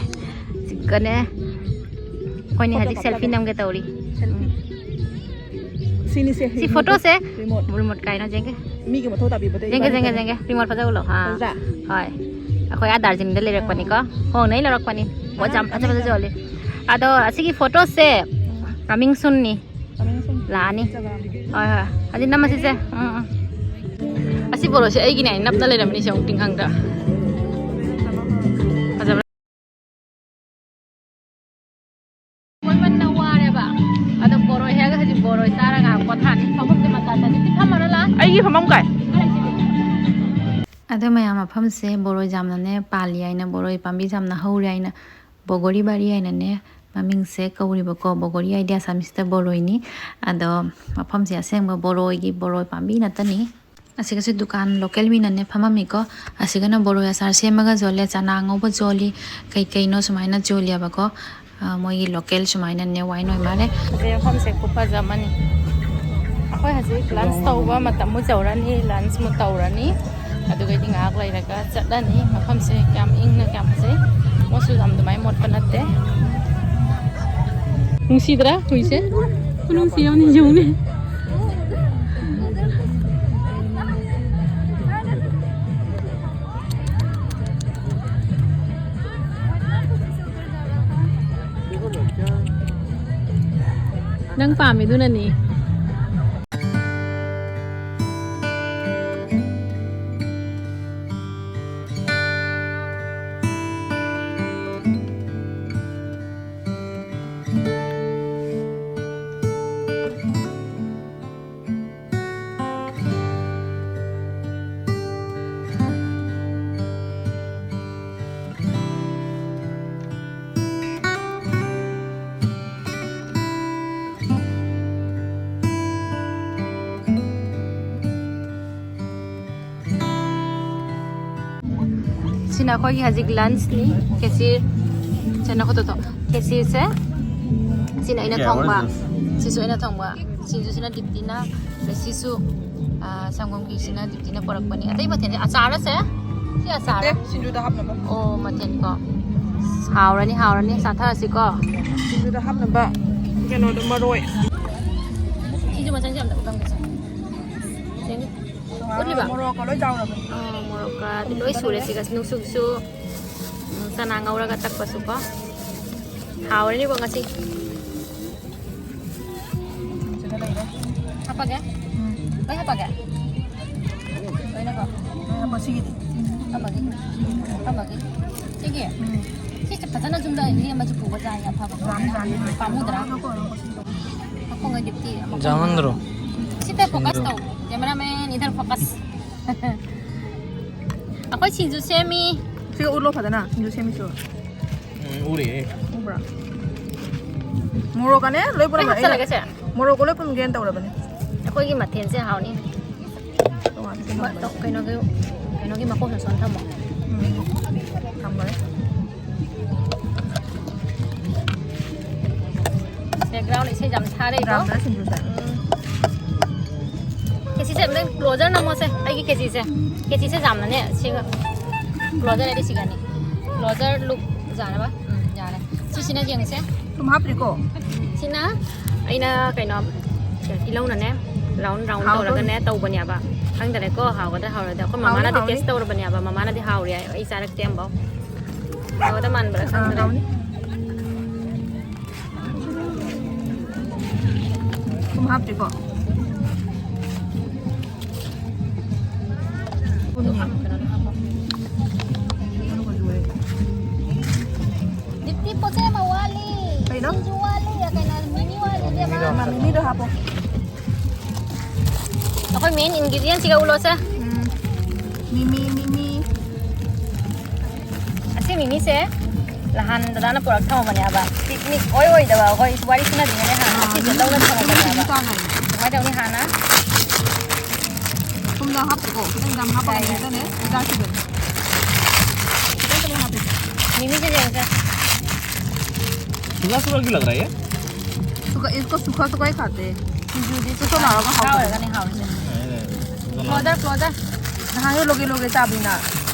ꯁꯤꯒꯅꯦ ꯑꯩꯈꯣꯏꯅꯤ ꯍꯧꯖꯤꯛ ꯁꯦꯜꯐꯤ ꯅꯝꯒꯦ ꯇꯧꯔꯤ꯫ ꯁꯤꯅꯤꯁꯦ ꯁꯤ ꯐꯣꯇꯣꯁꯦ ꯔꯤꯃꯣꯠ꯫ ꯔꯤꯃꯣꯠ ꯀꯥꯏꯅ ꯌꯦꯡꯒꯦ꯫ ꯃꯤꯒꯤ ꯃꯊꯧ ꯇꯥꯕꯤꯕꯗ ꯌꯦꯡꯒꯦ, ꯌꯦꯡꯒꯦ, ꯌꯦꯡꯒꯦ꯫ ꯔꯤꯃꯣꯠ ꯐꯖꯕ ꯎꯠꯂꯣ꯫ ꯑꯥ꯫ ꯐꯖꯗ꯭ꯔꯥ? ꯍꯣꯏ꯫ ꯑꯩꯈꯣꯏ ꯑꯥ ꯗꯥꯔꯖꯤꯂꯤꯡꯗ ꯂꯩꯔꯛꯄꯅꯤꯀꯣ꯫ ꯍꯣꯡꯅ ꯑꯩ ꯂꯧꯔꯛꯄꯅꯤ꯫ ꯄꯣꯠ ꯌꯥꯝ ꯐꯖ ꯐꯖ ꯌꯣꯜꯂꯤ꯫ ꯑꯗꯣ ꯑꯁꯤꯒꯤ ꯐꯣꯇꯣꯁꯦ ꯀꯃꯤꯡ ꯁꯨꯟꯅꯤ꯫ ꯀꯃꯤꯡ ꯁꯨꯟ꯫ ꯂꯥꯛꯑꯅꯤ꯫ ꯐꯖꯕ꯫ ꯍꯣꯏ, ꯍꯣꯏ꯫ ꯑꯗꯨꯗꯤ ꯅꯝꯃꯁꯤꯁꯦ꯫ ꯎꯝ, ꯎꯝ꯫ ꯑꯁꯤ ꯕꯣꯔꯣꯁꯦ ꯑꯩꯒꯤꯅꯦ ꯍꯥꯏꯅ ꯅꯞꯅ ꯂꯩꯔꯝꯃꯤꯅꯤ ꯁꯦ ꯑꯃꯨꯛ ꯇꯤꯡꯈꯪꯗ꯫ ꯐꯖꯕ꯭ꯔꯥ? ꯀꯣꯏꯃꯟꯅ ꯋꯥꯔꯦꯕ꯫ ꯑꯗꯣ ꯕꯣꯔꯣꯏ ꯍꯦꯛꯑꯒ ꯍꯧꯖꯤꯛ ꯕꯣꯔꯣꯏ ꯆꯥꯔꯒ ꯉꯥꯏꯍꯥꯛ ꯄꯣꯊꯥꯅꯤ꯫ ꯐꯃꯨꯡꯁꯦ ꯃꯇꯥ ꯆꯥꯗꯦ꯫ ꯁꯤ ꯐꯝꯃꯔꯣ ꯂꯥ꯫ ꯑꯩꯒꯤ ꯐꯃꯨꯡ ꯀꯥꯏ? ꯑꯗꯣ ꯃꯌꯥꯝ ꯃꯐꯝꯁꯦ ꯕꯣꯔꯣꯏ ꯌꯥꯝꯅꯅꯦ ꯄꯥꯜꯂꯤ ꯍꯥꯏꯅ, ꯕꯣꯔꯣꯏ ꯄꯥꯝꯕꯤ ꯌꯥꯝꯅ ꯍꯧꯔꯤ ꯍꯥꯏꯅ ꯕꯣꯒꯣꯔꯤ ꯕꯥꯔꯤ ꯍꯥꯏꯅꯅꯦ ꯃꯃꯤꯡꯁꯦ ꯀꯧꯔꯤꯕꯀꯣ꯫ ꯕꯣꯒꯣꯔꯤ ꯍꯥꯏꯗꯤ ꯑꯁꯥꯃꯤꯁꯇ ꯕꯣꯔꯣꯏꯅꯤ꯫ ꯑꯗꯣ ꯃꯐꯝꯁꯦ ꯑꯁꯦꯡꯕ ꯕꯣꯔꯣꯏꯒꯤ, ꯕꯣꯔꯣꯏ ꯄꯥꯝꯕꯤ ꯅꯠꯇꯅꯤ꯫ ꯑꯁꯤꯒꯁꯦ ꯗꯨꯀꯥꯟ ꯂꯣꯀꯦꯜ ꯃꯤꯅꯅꯦ ꯐꯝꯃꯝꯃꯤꯀꯣ꯫ ꯑꯁꯤꯒꯅ ꯕꯣꯔꯣꯏ ꯑꯆꯥꯔ ꯁꯦꯝꯃꯒ ꯌꯣꯜꯂꯦ, ꯆꯅꯥ ꯑꯉꯧꯕ ꯌꯣꯜꯂꯤ, ꯀꯩ ꯀꯩꯅꯣ ꯁꯨꯃꯥꯏꯅ ꯌꯣꯜꯂꯦꯕꯀꯣ꯫ ꯑ, ꯃꯣꯏꯒꯤ ꯂꯣꯀꯦꯜ ꯁꯨꯃꯥꯏꯅꯅꯦ ꯋꯥꯏꯟ ꯑꯣꯏ ꯃꯥꯜꯂꯦ꯫ ꯍꯧꯖꯤꯛ ꯃꯐꯝꯁꯦ ꯈꯨꯐꯖ ꯑꯃꯅꯤ꯫ ꯑꯩꯈꯣꯏ ꯍꯧꯖꯤꯛ ꯂꯟꯁ ꯇꯧꯕ ꯃꯇꯝ ꯑꯃꯨꯛ ꯌꯧꯔꯅꯤ, ꯂꯟꯁ ꯑꯃꯨꯛ ꯇꯧꯔꯅꯤ꯫ ꯑꯗꯨꯒꯩꯗꯤ ꯉꯥꯏꯍꯥꯛ ꯂꯩꯔꯒ ꯆꯠꯂꯅꯤ꯫ ꯃꯐꯝꯁꯦ ꯀꯌꯥꯝ ꯏꯪꯅ ꯀꯌꯥꯝ ꯐꯖꯩ꯫ ꯃꯣꯠꯁꯨ ꯌꯥꯝ ꯑꯗꯨꯃꯥꯏꯅ ꯃꯣꯠꯄ ꯅꯠꯇꯦ꯫ ꯅꯨꯡꯁꯤꯗ꯭ꯔꯥ ꯍꯨꯏꯁꯦ? ꯈꯨꯅꯨꯡꯁꯤ ꯑꯃꯅꯤ ꯌꯦꯡꯉꯨꯅꯦ꯫ ꯅꯪ ꯄꯥꯝꯃꯤꯗꯨꯅꯅꯤ꯫ ꯁꯤꯅ ꯑꯩꯈꯣꯏꯒꯤ ꯍꯧꯖꯤꯛ ꯂꯟꯁꯅꯤ꯫ ꯈꯦꯆꯤ, ꯁꯤꯅ ꯈꯨꯇꯣ ꯇꯣ꯫ ꯈꯦꯆꯤꯁꯦ, ꯁꯤꯅ ꯑꯩꯅ Yeah, what ꯊꯣꯡꯕ꯫ Is this? ꯁꯤꯁꯨ ꯑꯩꯅ ꯊꯣꯡꯕ꯫ ꯁꯤꯡꯖꯨꯁꯤꯅ ꯗꯤꯞꯇꯤꯅ, ꯑꯗꯩ ꯁꯤꯁꯨ, ꯑꯥ, ꯁꯪꯒꯣꯝ ꯈꯦꯆꯤꯁꯤꯅ ꯗꯤꯞꯇꯤꯅ ꯄꯣꯔꯛꯄꯅꯤ꯫ ꯑꯇꯩ ꯃꯊꯦꯜꯁꯦ, ꯑꯆꯥꯔꯁꯦ, ꯁꯤ ꯑꯆꯥꯔ? ꯑꯦ, ꯁꯤꯡꯖꯨꯗ ꯍꯥꯞꯅꯕ꯫ ꯑꯣ, ꯃꯊꯦꯜꯀꯣ꯫ ꯍꯥꯎꯔꯅꯤ, ꯍꯥꯎꯔꯅꯤ꯫ ꯆꯥꯊꯔꯁꯤꯀꯣ꯫ ꯁꯤꯡꯖꯨꯗ ꯍꯥꯞꯅꯕ ꯀꯩꯅꯣꯗꯣ, ꯃꯔꯣꯏ꯫ ꯁꯤꯁꯨ ꯃꯆꯜꯁꯦ ꯑꯝꯇ ꯎꯠꯂꯝꯒꯦꯁꯦ꯫ ꯁꯦꯡꯒꯦ꯫ ꯎꯠꯂꯤꯕ? ꯃꯣꯔꯣꯛꯀ ꯂꯣꯏ ꯌꯥꯎꯔꯕꯅꯤ꯫ ꯑꯥ, ꯃꯣꯔꯣꯛꯀ ꯂꯣꯏ ꯁꯨꯔꯦ꯫ ꯁꯤꯒ ꯅꯨꯛꯁꯨꯛꯁꯨ, ꯎꯝ, ꯆꯅꯥ ꯉꯧꯔꯒ ꯇꯛꯄꯁꯨꯀꯣ꯫ ꯍꯥꯎꯔꯅꯤꯕꯣ ꯉꯁꯤ꯫ ꯁꯤꯗ ꯂꯩꯔꯦ꯫ ꯍꯥꯞꯄꯒꯦ? ꯎꯝ꯫ ꯂꯣꯏ ꯍꯥꯞꯄꯒꯦ? ꯂꯣꯏꯅꯀꯣ? ꯂꯣꯏ ꯍꯥꯞꯄꯣ, ꯁꯤꯒꯤꯗꯤ꯫ ꯍꯥꯞꯄꯒꯦ? ꯍꯥꯞꯄꯒꯦ? ꯁꯤꯒꯤ? ꯎꯝ꯫ ꯁꯤꯁꯦ ꯐꯖꯅ ꯌꯨꯝꯗ ꯂꯦꯝꯃꯁꯨ ꯄꯨꯕ ꯌꯥꯏ, ꯑꯐꯕ꯫ ꯌꯥꯅꯤ, ꯌꯥꯅꯤ꯫ ꯄꯥꯝꯃꯨꯗ꯭ꯔꯥ? ꯍꯥꯞꯄꯣ, ꯍꯥꯞꯄꯣ, ꯁꯤꯗꯣ꯫ ꯃꯈꯣꯡ ꯑꯅꯤꯗꯤ ꯑꯃꯨꯛ ꯌꯥꯝꯃꯟꯗ꯭ꯔꯣ? ꯁꯤꯗ focus ꯇꯧ꯫ Cameraman, ꯏꯙꯔ focus꯫ ꯑꯩꯈꯣꯏ ꯁꯤꯡꯖꯨ ꯁꯦꯝꯃꯤ꯫ ꯁꯤꯒ ꯎꯠꯂꯣ ꯐꯖꯅ, ꯁꯤꯡꯖꯨ ꯁꯦꯝꯃꯤꯁꯨ꯫ ꯎꯝ, ꯎꯔꯤꯌꯦ꯫ ꯎꯕ꯭ꯔꯥ? ꯃꯣꯔꯣꯛꯀꯅꯦ, ꯂꯣꯏ ꯄꯨꯔꯝꯃꯦ꯫ ꯂꯣꯏ ꯍꯥꯞꯆꯜꯂꯒꯦ, ꯁꯦ? ꯃꯣꯔꯣꯛꯀ ꯂꯣꯏ ꯄꯨꯔꯝꯒꯦꯅ ꯇꯧꯔꯕꯅꯦ꯫ ꯑꯩꯈꯣꯏꯒꯤ ꯃꯊꯦꯜꯁꯦ ꯍꯥꯎꯅꯤ꯫ ꯇꯣꯉꯥꯟꯅ ꯁꯦꯝꯃꯛꯑꯣ꯫ ꯀꯩꯅꯣꯒꯤ, ꯀꯩꯅꯣꯒꯤ ꯃꯈꯣꯡꯗ ꯁꯣꯟ ꯊꯝꯃꯣ꯫ ꯎꯝ꯫ ꯊꯝꯈꯔꯦ꯫ Background ꯏꯁꯩ ꯌꯥꯝ ꯊꯥꯔꯛꯏꯀꯣ꯫ ꯗ꯭ꯔꯥꯝꯗ ꯁꯤꯡꯖꯨ ꯆꯥꯏ꯫ ꯎꯝ꯫ ꯈꯦꯆꯤꯁꯦ ꯑꯝꯇꯪ closer ꯅꯝꯃꯣꯁꯦ, ꯑꯩꯒꯤ ꯈꯦꯆꯤꯁꯦ꯫ ꯈꯦꯆꯤꯁꯦ ꯌꯥꯝꯅꯅꯦ, ꯁꯤꯒ closer ꯍꯥꯏꯗꯤ ꯁꯤꯒꯅꯤ꯫ Closer look ꯌꯥꯔꯕ? ꯎꯝ, ꯌꯥꯔꯦ꯫ ꯁꯤꯁꯤꯅ ꯌꯦꯡꯉꯨꯁꯦ꯫ ꯊꯨꯝ ꯍꯥꯞꯇ꯭ꯔꯤꯀꯣ? ꯁꯤꯅ ꯑꯩꯅ ꯀꯩꯅꯣ, ꯇꯤꯜꯍꯧꯅꯅꯦ, round round ꯍꯥꯎꯗꯣꯏꯅꯤ꯫ ꯇꯧꯔꯒꯅꯦ ꯇꯧꯕꯅꯦꯕ꯫ ꯈꯪꯗꯔꯦꯀꯣ, ꯍꯥꯎꯒꯗ꯭ꯔꯥ ꯍꯥꯎꯔꯣꯏꯗ꯭ꯔꯥ꯫ ꯑꯩꯈꯣꯏ ꯍꯥꯎꯅꯤ, ꯃꯃꯥꯅꯗꯤ ꯍꯥꯎꯅꯤ꯫ Taste ꯇꯧꯔꯕꯅꯦꯕ, ꯃꯃꯥꯅꯗꯤ ꯍꯥꯎꯔꯦ ꯍꯥꯏ꯫ ꯑꯩ ꯆꯥꯔꯛꯇꯦ ꯑꯝꯐꯥꯎ꯫ ꯍꯥꯎꯒꯗ꯭ꯔꯥ ꯃꯥꯟꯕ꯭ꯔꯥ ꯑꯥ, ꯈꯪꯗ꯭ꯔꯦ꯫ ꯍꯥꯎꯅꯤ꯫ ꯊꯨꯝ ꯍꯥꯞꯇ꯭ꯔꯤꯀꯣ? ꯊꯨꯝꯅꯦ꯫ ꯗꯤꯞꯇꯤ ꯄꯣꯠꯁꯦ ꯑꯃ ꯋꯥꯠꯂꯤ꯫ ꯀꯩꯅꯣ? ꯁꯤꯡꯖꯨ ꯋꯥꯠꯂꯤ, ꯀꯩꯅꯣ, ꯃꯤꯃꯤ ꯋꯥꯠꯂꯤ, ꯏꯕꯦꯝꯃ꯫ ꯃꯤꯃꯤꯗꯣ ꯍꯥꯞꯄꯣ꯫ ꯑꯩꯈꯣꯏ main ingredientꯁꯤꯒ ꯎꯠꯂꯣꯁꯦ꯫ ꯎꯝ꯫ ꯃꯤꯃꯤ, ꯃꯤꯃꯤ꯫ ꯑꯁꯤ ꯃꯤꯃꯤꯁꯦ ꯅꯍꯥꯟ ꯗꯗꯥꯅ ꯄꯨꯔꯛ ꯊꯝꯃꯕꯅꯦꯕ꯫ Picnic ꯑꯣꯏ ꯑꯣꯏꯗꯕ ꯑꯩꯈꯣꯏ ꯋꯥꯔꯤ ꯁꯥꯟꯅꯗ꯭ꯔꯤꯉꯩꯗ ꯍꯥꯟꯅ ꯑꯥ, ꯑꯁꯤꯁꯦ ꯃꯤꯃꯤ, ꯂꯧꯔ ꯃꯤꯃꯤ ꯊꯝꯃꯕꯅꯦꯕ꯫ ꯆꯥ ꯉꯥꯏ꯫ ꯀꯃꯥꯏꯅ ꯇꯧꯅꯤ ꯍꯥꯟꯅ? ꯊꯨꯝꯗ ꯍꯥꯞꯄꯀꯣ, ꯈꯤꯇꯪ ꯌꯥꯝ ꯍꯥꯞꯄꯒꯅꯦ ꯌꯥꯏꯌꯦ꯫ ꯍꯦꯛꯇꯅꯦ ꯆꯥꯈꯤꯕꯅꯤ꯫ ꯈꯤꯇꯪ ꯈꯤꯇꯪ ꯍꯥꯞꯄꯤꯁꯦ꯫ ꯃꯤꯃꯤꯁꯦ ꯌꯦꯡꯉꯨꯁꯦ꯫ सूखा सूखा क्यों लग रहा है ये? सूखा, इसको सूखा सूखा ही खाते हैं। ꯁꯤꯡꯖꯨꯗꯤ ꯆꯣꯠ ꯆꯣꯠ ꯂꯥꯎꯔꯒ ꯍꯥꯎꯕꯅꯦ꯫ ꯆꯥꯎꯔꯒꯅꯦ ꯍꯥꯎꯔꯤꯁꯦ꯫ नहीं, नहीं, सूखा लग रहा है। Closer, closer. ꯅꯍꯥꯟꯒꯩ ꯂꯣꯒꯦ ꯂꯣꯒꯦ ꯆꯥꯕꯅꯤꯅ꯫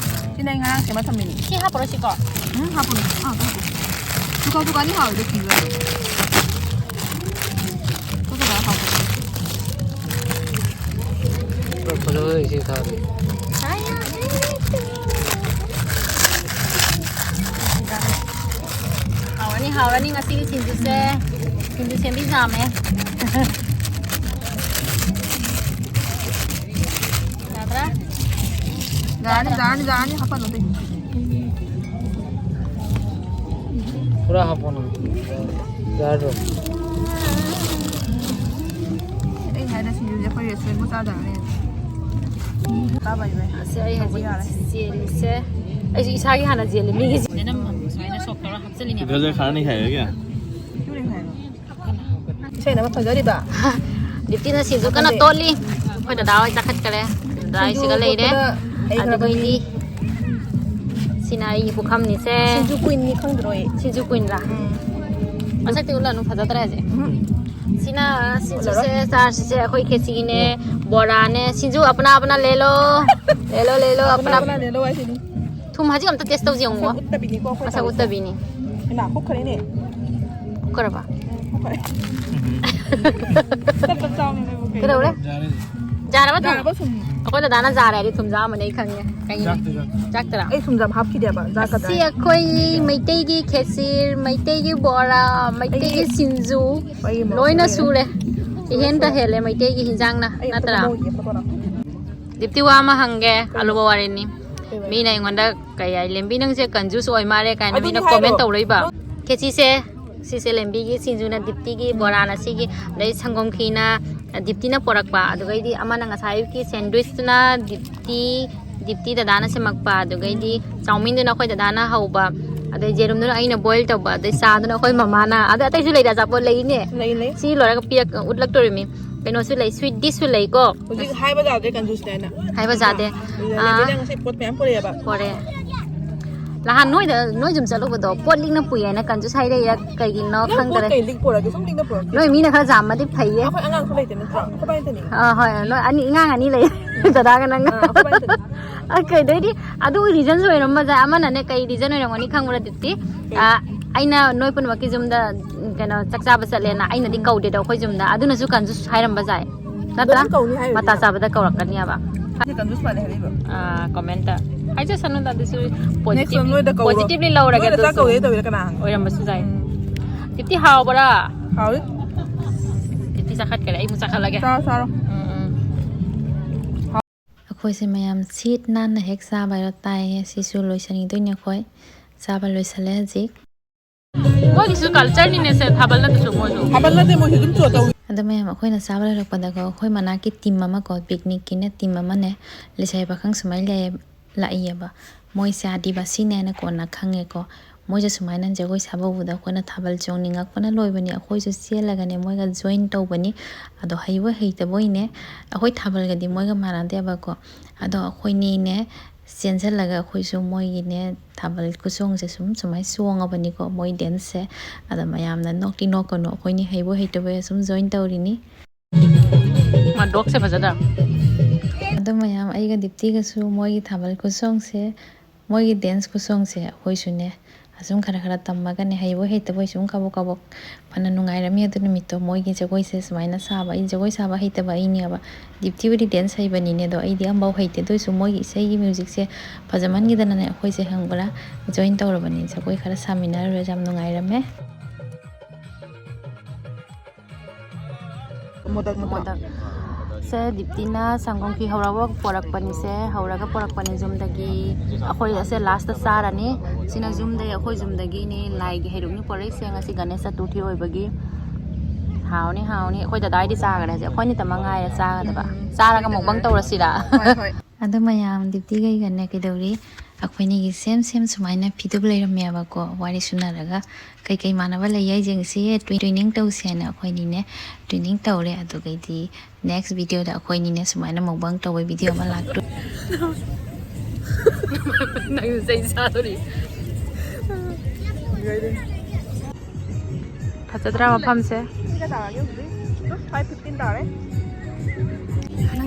ꯁꯤꯅ ꯑꯩ ꯉꯔꯥꯡ ꯁꯦꯝꯃ ꯊꯝꯃꯤꯅꯦ꯫ ꯁꯤ ꯍꯥꯞꯄꯔꯣꯏ ꯁꯤꯀꯣ? ꯎꯝ, ꯍꯥꯞꯄꯅꯨ꯫ ꯑꯥ, ꯍꯥꯞꯄꯣ꯫ ꯁꯨꯀꯥ ꯁꯨꯀꯥꯗꯤ ꯍꯥꯎꯋꯦ, ꯑꯗꯣ ꯀꯤꯖꯩ꯫ ꯁꯨꯀꯥ ꯁꯨꯀꯥ ꯍꯥꯎꯇꯦ꯫ ꯐꯖꯕ ꯏꯆꯦ ꯊꯥꯔꯦ꯫ ꯍꯥꯎꯔꯅꯤ, ꯍꯥꯎꯔꯅꯤ ꯉꯁꯤꯒꯤ ꯁꯤꯡꯖꯨꯁꯦ꯫ ꯁꯤꯡꯖꯨ ꯁꯦꯝꯕꯤ ꯌꯥꯝꯃꯦ꯫ ꯌꯥꯗ꯭ꯔꯥ? ꯌꯥꯔꯅꯤ, ꯌꯥꯔꯅꯤ, ꯌꯥꯔꯅꯤ, ꯍꯥꯞꯄꯅꯨ ꯑꯇꯩ꯫ ꯄꯨꯔꯥ ꯍꯥꯞꯄꯅꯨ꯫ ꯌꯥꯔꯣꯏ꯫ ꯑꯩ ꯍꯥꯏꯅ ꯁꯤꯡꯖꯨꯁꯦ ꯑꯩꯈꯣꯏ restaurant ꯃꯆꯥꯗ ꯍꯥꯡꯉꯦ꯫ ꯆꯥꯕ ꯍꯩꯕ꯫ ꯑꯁꯤ ꯑꯩ ꯍꯧꯖꯤꯛ ꯆꯦꯜꯂꯤꯁꯦ꯫ ꯑꯩꯁꯨ ꯏꯁꯥꯒꯤ ꯍꯥꯟꯅ ꯆꯦꯜꯂꯤ, ꯃꯤꯒꯤ ꯆꯦ-, ꯁꯨꯃꯥꯏꯅ ꯁꯣꯛ ꯇꯧꯔ ꯍꯥꯞꯆꯜꯂꯤꯅꯦꯕ꯫ ꯏꯗꯔꯁꯦ ꯈꯥꯅꯤ ꯈꯥꯏꯒꯦ ꯀꯌꯥ? ꯏꯁꯩꯅ ꯑꯃ ꯐꯖꯔꯤꯕ꯫ ꯗꯤꯞꯇꯤꯅ ꯁꯤꯡꯖꯨ ꯀꯟꯅ ꯇꯣꯠꯂꯤ꯫ ꯑꯩꯈꯣꯏ ꯗꯗꯥ ꯍꯣꯏ ꯆꯥꯈꯠꯈꯔꯦ꯫ ꯗꯗꯥ ꯁꯤꯡꯖꯨ ꯍꯣꯏꯁꯤꯒ ꯂꯩꯔꯦ꯫ ꯇꯣꯠꯄꯗ ꯍꯩꯈ꯭ꯔꯕꯅꯤ꯫ ꯑꯗꯨꯒꯩꯗꯤ ꯁꯤꯅ ꯑꯩꯒꯤ ꯄꯨꯈꯝꯅꯤꯁꯦ꯫ ꯁꯤꯡꯖꯨ queenꯅꯤ ꯈꯪꯗ꯭ꯔꯣ ꯑꯩ? ꯁꯤꯡꯖꯨ queenꯔꯥ? ꯎꯝ꯫ ꯃꯁꯛꯇꯤ ꯎꯠꯂꯅꯨ, ꯐꯖꯗ꯭ꯔꯦ ꯍꯧꯖꯤꯛ꯫ ꯎꯝ꯫ ꯁꯤꯅ ꯁꯤꯡꯖꯨꯁꯦ, ꯎꯠꯂꯔꯣꯏ꯫ ꯆꯥꯔꯁꯤꯁꯦ ꯑꯩꯈꯣꯏ ꯈꯦꯆꯤꯅꯦ, ꯎꯝ꯫ ꯕꯣꯔꯥꯅꯦ, ꯁꯤꯡꯖꯨ ꯑꯄꯅꯥ ꯑꯄꯅꯥ ꯂꯦꯂꯣ꯫ ꯂꯦꯂꯣ, ꯂꯦꯂꯣ, ꯑꯄꯅꯥ ꯑꯄꯅꯥ꯫ ꯑꯄꯅꯥ ꯂꯦꯂꯣ ꯍꯥꯏꯁꯤꯅꯤ꯫ ꯊꯨꯝ ꯍꯧꯖꯤꯛ ꯑꯝꯇ taste ꯇꯧꯁꯤ ꯌꯦꯡꯉꯨ꯫ ꯃꯁꯛ ꯎꯠꯇꯕꯤꯅꯤꯀꯣ ꯑꯩꯈꯣꯏ ꯃꯁꯛ ꯇꯧꯔꯤꯁꯦ꯫ ꯎꯠꯇꯕꯤꯅꯤ꯫ ꯍꯩꯃꯥ, ꯍꯨꯠꯈ꯭ꯔꯦꯅꯦ꯫ ꯍꯨꯠꯈ꯭ꯔꯕ? ꯎꯝ, ꯍꯨꯠꯈ꯭ꯔꯦ꯫ ꯆꯞ ꯆꯞ ꯆꯥꯕꯅꯦ ꯅꯣꯏꯕꯨ ꯀꯩꯅꯣ꯫ ꯀꯩꯗꯧꯔꯦ? ꯌꯥꯔꯦ꯫ ꯌꯥꯔꯕ ꯊꯨꯝ? ꯌꯥꯔꯕ ꯊꯨꯝ꯫ ꯑꯩꯈꯣꯏ ꯗꯗꯥꯅ ꯌꯥꯔꯦ ꯍꯥꯏꯗꯤ ꯊꯨꯝ ꯆꯥꯝꯃꯅꯦ ꯑꯩ ꯈꯪꯉꯦ꯫ ꯀꯩꯒꯤꯅꯣ? ꯆꯥꯛꯇꯤ ꯆꯥꯛ-, ꯆꯥꯛꯇꯔꯥ? ꯑꯩ ꯊꯨꯝ ꯌꯥꯝ ꯍꯥꯞꯈꯤꯗꯦꯕ꯫ ꯆꯥꯛꯀ ꯁꯤ ꯆꯥꯏ꯫ ꯑꯩꯈꯣꯏ ꯃꯩꯇꯩꯒꯤ ꯈꯦꯆꯤꯔ, ꯃꯩꯇꯩꯒꯤ ꯕꯣꯔꯥ, ꯃꯩꯇꯩꯒꯤ ꯑꯩꯒꯤ ꯁꯤꯡꯖꯨ ꯑꯩꯒꯤ ꯃꯣꯔꯣꯛ ꯂꯣꯏꯅ ꯂꯩꯔꯦ꯫ ꯁꯨꯔꯦ꯫ ꯏꯍꯦꯟꯗ ꯍꯦꯜꯂꯦ ꯃꯩꯇꯩꯒꯤ ꯍꯤꯟꯖꯥꯡꯅ, ꯑꯩ ꯑꯝꯇ ꯅꯠꯇ꯭ꯔꯥ? ꯂꯧꯍꯧꯈꯤꯒꯦ ꯐꯣꯇꯣꯗꯣ꯫ ꯗꯤꯞꯇꯤ ꯋꯥ ꯑꯃ ꯍꯪꯒꯦ, ꯀꯩꯅꯣ? ꯑꯂꯨꯕ ꯋꯥꯔꯦꯟꯅꯤ꯫ ꯀꯩ ꯋꯥꯔꯤ? ꯃꯤꯅ ꯑꯩꯉꯣꯟꯗ ꯀꯩ ꯍꯥꯏ, "ꯂꯦꯝꯕꯤ ꯅꯪꯁꯦ confuse ꯑꯣꯏ ꯃꯥꯜꯂꯦ" ꯀꯥꯏꯅ ꯑꯗꯨꯅꯤ ꯃꯤꯅ ꯍꯥꯏꯗꯣ꯫ Comment ꯇꯧꯔꯛꯏꯕ꯫ ꯈꯦꯆꯤꯁꯦ, ꯁꯤꯁꯦ ꯂꯦꯝꯕꯤꯒꯤ, ꯁꯤꯡꯖꯨꯅ ꯗꯤꯞꯇꯤꯒꯤ, ꯕꯣꯔꯥꯅ ꯁꯤꯒꯤ, ꯑꯗꯩ ꯁꯪꯒꯣꯝ ꯈꯤꯔꯅ ꯗꯤꯞꯇꯤꯅ ꯄꯣꯔꯛꯄ, ꯑꯗꯨꯒꯩꯗꯤ ꯑꯃꯅ ꯉꯁꯥꯏ ꯑꯌꯨꯛꯀꯤ sandwichꯇꯨꯅ ꯗꯤꯞꯇꯤ, ꯗꯤꯞꯇꯤ ꯗꯗꯥꯅ ꯁꯦꯝꯃꯛꯄ, ꯑꯗꯨꯒꯩꯗꯤ ꯆꯧꯃꯤꯟꯗꯨꯅ ꯑꯩꯈꯣꯏ ꯗꯗꯥꯅ ꯍꯧꯕ, ꯑꯗꯩ ꯌꯦꯔꯨꯝꯗꯨꯅ ꯑꯩꯅ boil ꯇꯧꯕ, ꯑꯗꯩ ꯆꯥꯗꯨꯅ ꯑꯩꯈꯣꯏ ꯃꯃꯥꯅ, ꯑꯗꯩ ꯑꯇꯩꯁꯨ ꯂꯩꯔꯦ ꯑꯆꯥꯄꯣꯠ ꯂꯩꯅꯦ꯫ ꯂꯩ, ꯂꯩ꯫ ꯁꯤ ꯂꯣꯏꯔꯒ ꯄꯤꯔꯛ-, ꯎꯠꯂꯛꯇꯣꯔꯤꯃꯤ꯫ ꯀꯩꯅꯣꯁꯨ ꯂꯩ, sweet dishꯁꯨ ꯂꯩꯀꯣ꯫ ꯍꯧꯖꯤꯛ ꯍꯥꯏꯕ ꯌꯥꯗ꯭ꯔꯦ confuse ꯍꯥꯏꯅ꯫ ꯍꯥꯏꯕ ꯌꯥꯗꯦ꯫ ꯑꯗꯨꯅ ꯑꯥ꯫ ꯂꯦꯝꯕꯤꯅ ꯉꯁꯤ ꯄꯣꯠ ꯃꯌꯥꯝ ꯄꯨꯔꯛꯑꯦꯕ꯫ ꯄꯣꯔꯛꯑꯦ꯫ ꯅꯍꯥꯟ ꯅꯣꯏꯗ, ꯅꯣꯏ ꯌꯨꯝ ꯆꯠꯂꯨꯕꯗꯣ ꯄꯣꯠ ꯂꯤꯛꯅ ꯄꯨꯏ ꯍꯥꯏꯅ confuse ꯍꯥꯏꯔꯛꯏꯔꯥ ꯀꯩꯒꯤꯅꯣ ꯅꯪ ꯄꯣꯠ ꯈꯪꯗꯔꯦ꯫ ꯀꯩ ꯂꯤꯛ ꯄꯨꯔꯛꯀꯦ? ꯁꯨꯝ ꯂꯤꯛꯅ ꯄꯨꯔꯛꯇꯦ꯫ ꯅꯣꯏ ꯃꯤꯅ ꯈꯔ ꯌꯥꯝꯃꯗꯤ ꯐꯩꯌꯦ꯫ ꯑꯩꯈꯣꯏ ꯑꯉꯥꯡꯁꯨ ꯂꯩꯇꯦ ꯅꯠꯇ꯭ꯔꯥ? ꯑꯩꯈꯣꯏ ꯕꯥ ꯂꯩꯇꯅꯤ꯫ ꯑꯥ, ꯍꯣꯏ, ꯅꯣꯏ ꯑꯅꯤ, ꯑꯉꯥꯡ ꯑꯅꯤ ꯂꯩ꯫ ꯗꯗꯥꯒ ꯅꯪꯒ꯫ ꯑ, ꯑꯩꯈꯣꯏ ꯏꯕꯥꯅꯤ ꯆꯠ- ꯑ, ꯀꯩꯗꯩꯗꯤ ꯑꯗꯨ reasons ꯑꯣꯏꯔꯝꯕ ꯌꯥꯏ꯫ ꯑꯃꯅꯅꯦ ꯀꯩ reason ꯑꯣꯏꯔꯝꯒꯅꯤ ꯈꯪꯕ꯭ꯔꯥ, ꯗꯤꯞꯇꯤ? ꯀꯩ? ꯑ, ꯑꯩꯅ ꯅꯣꯏ ꯄꯨꯝꯅꯃꯛꯀꯤ ꯌꯨꯝꯗ, ꯎꯝ, ꯀꯩꯅꯣ, ꯆꯥꯛ ꯆꯥꯕ ꯆꯠꯂꯦꯅ ꯑꯩꯅꯗꯤ ꯎꯝ꯫ ꯀꯧꯗꯦꯗꯣ ꯑꯩꯈꯣꯏ ꯌꯨꯝꯗ꯫ ꯑꯗꯨꯅꯁꯨ confuse ꯍꯥꯏꯔꯝꯕ ꯌꯥꯏ꯫ ꯅꯠꯇ꯭ꯔꯥ? ꯑꯗꯨꯝ ꯀꯧꯅꯤ ꯍꯥꯏꯔꯤꯅꯦ꯫ ꯃꯇꯥ ꯆꯥꯕꯗ ꯀꯧꯔꯛꯀꯅꯤꯕ꯫ ꯁꯤ confuse ꯃꯥꯜꯂꯦ ꯍꯥꯏꯔꯛꯏꯕ꯫ ꯑ, comment꯫ ꯍꯥꯏꯖꯁꯅꯨꯗ, ꯑꯗꯨꯁꯨ next positive, time ꯅꯣꯏꯗ ꯀꯧꯔꯣ꯫ Positively ꯂꯧꯔꯒꯦ ꯅꯣꯏꯗ ꯆꯥꯛ ꯑꯗꯨꯁꯨ꯫ ꯀꯧꯒꯦ ꯇꯧꯔꯤꯔ ꯀꯅꯥ ꯍꯪꯉꯤ? ꯑꯣꯏꯔꯝꯕꯁꯨ ꯌꯥꯏ꯫ ꯎꯝ꯫ ꯗꯤꯞꯇꯤ ꯍꯥꯎꯕ꯭ꯔꯥ? ꯍꯥꯎꯏ꯫ ꯗꯤꯞꯇꯤ ꯆꯥꯈꯠꯈꯔꯦ, ꯑꯩ ꯑꯃꯨꯛ ꯆꯥꯈꯠꯂꯒꯦ꯫ ꯆꯥꯔꯣ, ꯆꯥꯔꯣ꯫ ꯎꯝ, ꯎꯝ꯫ ꯑꯩꯈꯣꯏꯁꯦ ꯃꯌꯥꯝ ꯁꯤꯠ ꯅꯥꯟꯅ ꯍꯦꯛ ꯆꯥꯕ ꯍꯥꯏꯔꯣ ꯇꯥꯏꯌꯦ꯫ ꯁꯤꯁꯨ ꯂꯣꯏꯁꯟꯈꯤꯗꯣꯏꯅꯦ ꯑꯩꯈꯣꯏ꯫ ꯆꯥꯕ ꯂꯣꯏꯁꯜꯂꯦ ꯍꯧꯖꯤꯛ꯫ ꯃꯣꯏꯒꯤꯁꯨ cultureꯅꯤꯅꯦ ꯁꯦ, ꯊꯥꯕꯜ ꯅꯠꯇ꯭ꯔꯁꯨ ꯃꯣꯏꯁꯨ꯫ ꯊꯥꯕꯜ ꯅꯠꯇꯦ, ꯃꯣꯏꯁꯨ ꯑꯗꯨꯝ show ꯇꯧꯏ꯫ ꯑꯗꯣ ꯃꯌꯥꯝ, ꯑꯩꯈꯣꯏꯅ ꯆꯥꯕ ꯂꯣꯏꯔꯛꯄꯗꯀꯣ, ꯑꯩꯈꯣꯏ ꯃꯅꯥꯛꯀꯤ team ꯑꯃꯀꯣ, picnicꯀꯤꯅ team ꯑꯃꯅꯦ, ꯂꯩꯁꯥꯕꯤ ꯄꯥꯈꯪ ꯁꯨꯃꯥꯏꯅ ꯂꯩ-, ꯂꯥꯛꯏꯌꯦꯕ꯫ ꯃꯣꯏꯁꯦ ꯑꯥꯗꯤꯕꯥꯁꯤꯅꯦꯅ ꯀꯣꯟꯅ ꯈꯪꯉꯦꯀꯣ꯫ ꯃꯣꯏꯁꯦ ꯁꯨꯃꯥꯏꯅ ꯖꯒꯣꯏ ꯁꯥꯕ ꯎꯕꯗ ꯑꯩꯈꯣꯏꯅ ꯊꯥꯕꯜ ꯆꯣꯡꯅꯤꯡꯉꯛꯄꯅ ꯂꯣꯏꯕꯅꯤ꯫ ꯑꯩꯈꯣꯏꯁꯨ ꯆꯦꯜꯂꯒꯅꯦ ꯃꯣꯏꯒ join ꯇꯧꯕꯅꯤ꯫ ꯑꯗꯣ ꯍꯩꯕꯣꯏ ꯍꯩꯇꯕꯣꯏꯅꯦ, ꯑꯩꯈꯣꯏ ꯊꯥꯕꯜꯒꯗꯤ ꯃꯣꯏꯒ ꯃꯥꯟꯅꯗꯦꯕꯀꯣ꯫ ꯑꯗꯣ ꯑꯩꯈꯣꯏꯅꯤꯅꯦ ꯆꯦꯟꯁꯤꯜꯂꯒ ꯑꯩꯈꯣꯏꯁꯨ ꯃꯣꯏꯒꯤꯅꯦ ꯊꯥꯕꯜ ꯈꯨꯆꯣꯡꯁꯦ ꯁꯨꯝ ꯁꯨꯃꯥꯏꯅ ꯆꯣꯡꯉꯕꯅꯤꯀꯣ, ꯃꯣꯏ danceꯁꯦ꯫ ꯑꯗꯣ ꯃꯌꯥꯝꯅ ꯅꯣꯛꯇꯤ ꯅꯣꯛꯀꯅꯨ, ꯑꯩꯈꯣꯏꯅꯤ ꯍꯩꯕꯣꯏ ꯍꯩꯇꯕꯣꯏ ꯁꯨꯝ join ꯇꯧꯔꯤꯅꯤ꯫ ꯃꯥ dogꯁꯦ ꯐꯖꯗ꯭ꯔꯥ? ꯑꯗꯣ ꯃꯌꯥꯝ, ꯑꯩꯒ ꯗꯤꯞꯇꯤꯒꯁꯨ ꯃꯣꯏꯒꯤ ꯊꯥꯕꯜ ꯈꯨꯆꯣꯡꯁꯦ, ꯃꯣꯏꯒꯤ dance ꯈꯨꯆꯣꯡꯁꯦ ꯑꯩꯈꯣꯏꯁꯨꯅꯦ ꯑꯁꯨꯝ ꯈꯔ ꯈꯔ ꯇꯝꯃꯒꯅꯦ, ꯍꯩꯕꯣꯏ ꯍꯩꯇꯕꯣꯏ ꯁꯨꯝ ꯀꯕꯣꯛ ꯀꯕꯣꯛ ꯐꯅ ꯅꯨꯡꯉꯥꯏꯔꯝꯃꯤ ꯑꯗꯨ ꯅꯨꯃꯤꯠꯇꯣ꯫ ꯃꯣꯏꯒꯤ ꯖꯒꯣꯏꯁꯦ ꯁꯨꯃꯥꯏꯅ ꯁꯥꯕ, ꯑꯩ ꯖꯒꯣꯏ ꯁꯥꯕ ꯍꯩꯇꯕ ꯑꯩꯅꯦꯕ꯫ ꯗꯤꯞꯇꯤꯕꯨꯗꯤ dance ꯍꯩꯕꯅꯤꯅꯦ, ꯑꯗꯣ ꯑꯩꯗꯤ ꯑꯝꯐꯥꯎ ꯍꯩꯇꯦ꯫ ꯑꯗꯨ ꯑꯣꯏꯁꯨ ꯃꯣꯏꯒꯤ ꯏꯁꯩꯒꯤ musicꯁꯦ ꯐꯖꯃꯟꯈꯤꯗꯅꯅꯦ, ꯑꯩꯈꯣꯏꯁꯦ ꯈꯪꯕ꯭ꯔꯥ, join ꯇꯧꯔꯕꯅꯤ, ꯖꯒꯣꯏ ꯈꯔ ꯁꯥꯃꯤꯟꯅꯔꯨꯔꯦ꯫ ꯌꯥꯝ ꯅꯨꯡꯉꯥꯏꯔꯝꯃꯦ꯫ ꯃꯣꯗꯛ ꯅꯠꯇ꯭ꯔꯣ? ꯃꯣꯗꯛ꯫ ꯁꯦ ꯗꯤꯞꯇꯤꯅ ꯁꯪꯒꯣꯝ ꯈꯤꯔ ꯍꯧꯔꯒ ꯄꯣꯔꯛꯄꯅꯤꯁꯦ, ꯍꯧꯔꯒ ꯄꯣꯔꯛꯄꯅꯤ ꯌꯨꯝꯗꯒꯤ꯫ ꯑꯩꯈꯣꯏ ꯑꯁꯦ lastꯇ ꯆꯥꯔꯅꯤ꯫ ꯁꯤꯅ ꯌꯨꯝꯗꯩ, ꯑꯩꯈꯣꯏ ꯌꯨꯝꯗꯒꯤꯅꯤ, ꯂꯥꯏꯒꯤ ꯍꯩꯔꯨꯛꯅꯤ ꯄꯣꯔꯛꯏꯁꯦ꯫ ꯉꯁꯤ ꯒꯅꯦꯁ ꯆꯇꯨꯔꯊꯤ ꯑꯣꯏꯕꯒꯤ꯫ ꯍꯥꯎꯅꯤ, ꯍꯥꯎꯅꯤ꯫ ꯑꯩꯈꯣꯏ ꯗꯗꯥꯏꯗꯤ ꯆꯥꯈ꯭ꯔꯦ ꯍꯧꯖꯤꯛ꯫ ꯑꯩꯈꯣꯏ ꯅꯤꯇꯃꯛ ꯉꯥꯏꯔꯦ ꯆꯥꯒꯗꯕ꯫ ꯎꯝ꯫ ꯆꯥꯔꯒ mukbang ꯇꯧꯔꯁꯤꯔꯥ? ꯍꯣꯏ, ꯍꯣꯏ꯫ ꯑꯗꯣ ꯃꯌꯥꯝ, ꯗꯤꯞꯇꯤ ꯀꯩꯒꯅꯦ ꯀꯩꯗꯧꯔꯤ? ꯑꯩꯈꯣꯏꯅꯤꯒꯤ same same ꯁꯨꯃꯥꯏꯅ ꯐꯤꯗꯨꯞ ꯂꯩꯔꯝꯃꯦꯕꯀꯣ, ꯋꯥꯔꯤ ꯁꯨꯅꯔꯒ ꯀꯩꯀꯩ ꯃꯥꯟꯅꯕ ꯂꯩ ꯍꯥꯏꯁꯦ ꯉꯁꯤ twi-, twinning ꯇꯧꯁꯦꯅ ꯑꯩꯈꯣꯏꯅꯤꯅꯦ twinning ꯇꯧꯔꯦ꯫ ꯑꯗꯨꯒꯩꯗꯤ next videoꯗ ꯑꯩꯈꯣꯏꯅꯤꯅꯦ ꯁꯨꯃꯥꯏꯅ mukbang ꯇꯧꯕ video ꯑꯃ ꯂꯥꯛꯇꯣꯏ꯫ ꯅꯪ ꯆꯩ ꯆꯥꯗꯣꯔꯤ꯫ ꯐꯖꯗ꯭ꯔꯥ ꯃꯐꯝꯁꯦ? ꯄꯨꯡ ꯀꯌꯥ ꯇꯥꯔꯒꯦ ꯍꯧꯖꯤꯛ? Five fifteen ꯇꯥꯔꯦ꯫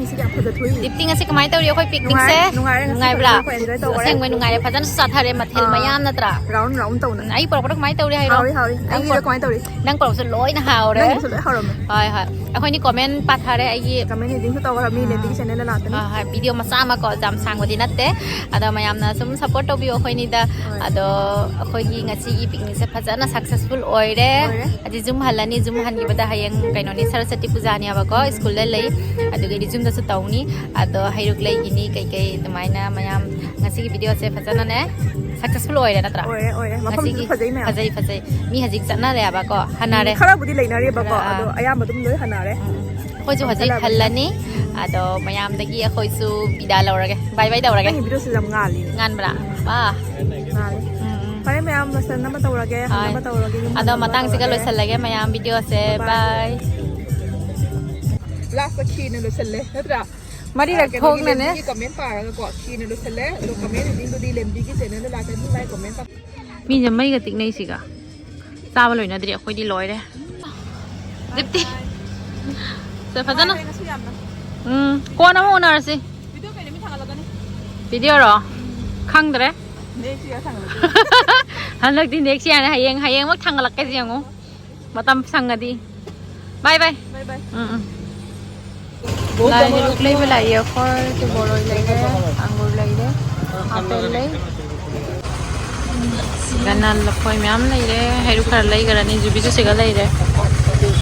ꯉꯁꯤꯗꯤ ꯌꯥꯝ ꯐꯖ ꯊꯣꯛꯏ꯫ ꯗꯤꯞꯇꯤ ꯉꯁꯤ ꯀꯃꯥꯏꯅ ꯇꯧꯔꯤ? ꯑꯩꯈꯣꯏ ꯄꯤꯛꯅꯤꯛꯁꯦ ꯅꯨꯡꯉꯥꯏꯔꯦ, ꯉꯁꯤ ꯅꯨꯡꯉꯥꯏꯕ꯭ꯔꯥ? ꯐꯖꯅ ꯑꯩꯈꯣꯏ enjoy ꯇꯧꯈꯔꯦ꯫ ꯑꯁꯦꯡꯕꯩ ꯅꯨꯡꯉꯥꯏꯔꯦ, ꯐꯖꯅꯁꯨ ꯆꯥꯊꯔꯦ, ꯃꯊꯦꯜ ꯑꯥ꯫ ꯃꯌꯥꯝ ꯅꯠꯇ꯭ꯔꯥ? Round round ꯇꯧꯅ꯫ ꯎꯝ, ꯑꯩ ꯄꯨꯔꯛꯄꯗꯣ ꯀꯃꯥꯏꯅ ꯇꯧꯔꯤ ꯍꯥꯏꯔꯣ? ꯍꯥꯎꯔꯤ, ꯍꯥꯎꯔꯤ꯫ ꯅꯪ ꯑꯩꯒꯤꯗꯣ ꯄꯨꯔꯛ- ꯀꯃꯥꯏꯅ ꯇꯧꯔꯤ? ꯅꯪ ꯄꯨꯔꯛꯄꯁꯨ ꯂꯣꯏꯅ ꯍꯥꯎꯔꯦ꯫ ꯅꯪꯒꯤꯁꯨ ꯂꯣꯏ ꯍꯥꯎꯔꯝꯃꯦ꯫ ꯍꯣꯏ ꯍꯣꯏ, ꯑꯩꯈꯣꯏꯅꯤ comment ꯄꯥꯊꯔꯦ ꯑꯩꯒꯤ꯫ Comment reading ꯁꯨ ꯇꯧꯈ꯭ꯔꯕꯅꯤ, ꯑꯥ꯫ Lady ꯒꯤ channel ꯗ ꯂꯥꯛꯀꯅꯤ꯫ ꯍꯣꯏ ꯍꯣꯏ, video ꯃꯆꯥ ꯑꯃ ꯀꯣ, ꯌꯥꯝ ꯁꯥꯡꯕꯗꯤ ꯅꯠꯇꯦ꯫ ꯑꯗꯣ ꯃꯌꯥꯝꯅ ꯁꯨꯝ support ꯇꯧꯕꯤꯌꯣ ꯑꯩꯈꯣꯏꯅꯤꯗ꯫ ꯍꯣꯏ꯫ ꯑꯗꯣ ꯑꯩꯈꯣꯏꯒꯤ ꯉꯁꯤꯒꯤ ꯄꯤꯛꯅꯤꯛꯁꯦ ꯐꯖꯅ successful ꯑꯣꯏꯔꯦ꯫ ꯑꯣꯏꯔꯦ꯫ ꯍꯧꯖꯤꯛ ꯌꯨꯝ ꯍꯜꯂꯅꯤ, ꯌꯨꯝ ꯍꯟꯈꯤꯕꯗ ꯍꯌꯦꯡ ꯀꯩꯅꯣꯅꯤ, ꯁꯔꯁꯋꯇꯤ ꯄꯨꯖꯥꯅꯦꯕꯀꯣ, school ꯗ ꯂꯩ꯫ ꯑꯗꯨꯒꯤꯗꯤ ꯌꯨꯝꯗꯁꯨ ꯇꯧꯅꯤ꯫ ꯑꯗꯣ ꯍꯩꯔꯨꯛ ꯂꯩꯒꯤꯅꯤ, ꯀꯩꯀꯩ ꯑꯗꯨꯃꯥꯏꯅ ꯃꯌꯥꯝ꯫ ꯉꯁꯤꯒꯤ video ꯁꯦ ꯐꯖꯅꯅꯦ successful ꯑꯣꯏꯔꯦ ꯅꯠꯇ꯭ꯔꯥ? ꯑꯣꯏꯔꯦ, ꯑꯣꯏꯔꯦ꯫ ꯃꯐꯝꯁꯨ ꯉꯁꯤꯒꯤ ꯐꯖꯩ ꯃꯌꯥꯝ꯫ ꯐꯖꯩ ꯐꯖꯩ꯫ ꯃꯤ ꯍꯧꯖꯤꯛ ꯆꯠꯅꯔꯦꯕꯀꯣ, ꯍꯟꯅꯔꯦ꯫ ꯎꯝ, ꯈꯔꯕꯨꯗꯤ ꯂꯩꯅꯔꯦꯕꯀꯣ, ꯈꯔ, ꯑꯥ꯫ ꯑꯗꯣ ꯑꯌꯥꯝꯕ ꯑꯗꯨꯝ ꯂꯣꯏ ꯍꯟꯅꯔꯦ꯫ ꯎꯝ, ꯎꯝ꯫ ꯑꯩꯈꯣꯏꯁꯨ ꯍꯧꯖꯤꯛ ꯆꯠꯂꯕꯅꯤꯅ꯫ ꯍꯜꯂꯅꯤ꯫ ꯑꯗꯣ ꯃꯌꯥꯝꯗꯒꯤ ꯑꯩꯈꯣꯏꯁꯨ ꯕꯤꯗꯥ ꯂꯧꯔꯒꯦ, bye bye ꯇꯧꯔꯒꯦ꯫ ꯅꯪꯒꯤ video ꯁꯦ ꯌꯥꯝ ꯉꯥꯜꯂꯤ꯫ ꯉꯥꯟꯕ꯭ꯔꯥ? ꯋꯥ꯫ ꯉꯥꯜꯂꯤ꯫ ꯎꯝ, ꯎꯝ꯫ ꯐꯔꯦ ꯃꯌꯥꯝ, ꯂꯣꯏꯁꯟꯅꯕ ꯇꯧꯔꯒꯦ꯫ ꯍꯣꯏ꯫ ꯍꯟꯅꯕ ꯇꯧꯔꯒꯦ, ꯌꯨꯝ ꯑꯗꯣ ꯍꯟꯅꯕ ꯃꯇꯥꯡꯁꯤꯒ ꯇꯧꯔꯒꯦ꯫ ꯂꯣꯏꯁꯜꯂꯒꯦ ꯃꯌꯥꯝ video ꯁꯦ꯫ Bye bye꯫ Bye꯫ Last ꯇ ꯈꯦꯔꯅ ꯂꯣꯏꯁꯜꯂꯦ ꯅꯠꯇ꯭ꯔꯥ? ꯃꯔꯤꯔꯛ ꯀꯩꯅꯣꯒꯤ ꯊꯣꯛꯅꯅꯦ꯫ ꯂꯦꯝꯕꯤꯒꯤ comment ꯄꯥꯔꯒꯀꯣ, ꯈꯦꯔꯅ ꯂꯣꯏꯁꯜꯂꯦ꯫ ꯑꯗꯣ comment reading ꯗꯨꯗꯤ ꯂꯦꯝꯕꯤꯒꯤ channel ꯗ ꯂꯥꯛꯀꯅꯤ, ꯃꯥꯏ comment ꯄꯥ- ꯃꯤꯁꯦ ꯃꯩꯒ ꯇꯤꯛꯅꯩꯁꯤꯒ꯫ ꯆꯥꯕ ꯂꯣꯏꯅꯗ꯭ꯔꯤ, ꯑꯩꯈꯣꯏꯗꯤ ꯂꯣꯏꯔꯦ꯫ ꯗꯤꯞꯇꯤ꯫ ꯁꯦ, ꯐꯖꯅ꯫ ꯅꯨꯡꯉꯥꯏꯔꯦ ꯉꯁꯤ ꯌꯥꯝꯅ꯫ ꯎꯝ, ꯀꯣꯟꯅ ꯑꯃꯨꯛ ꯎꯅꯔꯁꯤ꯫ Video ꯀꯩ ꯅꯨꯃꯤꯠ ꯊꯥꯒꯠꯂꯛꯀꯅꯤ? Video ꯔꯣ? ꯈꯪꯗ꯭ꯔꯦ꯫ Next year ꯊꯥꯒꯠꯂꯛꯀꯦ꯫ ꯍꯟꯗꯛꯇꯤ next year ꯅꯦ, ꯍꯌꯦꯡ, ꯍꯌꯦꯡꯃꯛ ꯊꯥꯡꯒꯠꯂꯛꯀꯦꯁꯦ ꯌꯦꯡꯉꯨ꯫ ꯃꯇꯝ ꯁꯪꯉꯗꯤ꯫ Bye bye꯫ Bye bye꯫ ꯎꯝ, ꯎꯝ꯫ ꯂꯥꯏ ꯍꯩꯔꯨꯛ ꯂꯩꯕ ꯂꯥꯛꯏ ꯑꯩꯈꯣꯏ꯫ ꯕꯣꯔꯣꯏ ꯂꯩꯔꯦ, ꯑꯪꯒꯨꯔ ꯂꯩꯔꯦ, apple ꯂꯩ꯫ ꯁꯤꯗꯅ ꯂꯐꯣꯏ ꯃꯌꯥꯝ ꯂꯩꯔꯦ꯫ ꯍꯩꯔꯨꯛ ꯈꯔ ꯂꯩꯈ꯭ꯔꯅꯤ꯫ ꯖꯨꯕꯤꯁꯨ ꯁꯤꯒ ꯂꯩꯔꯦ꯫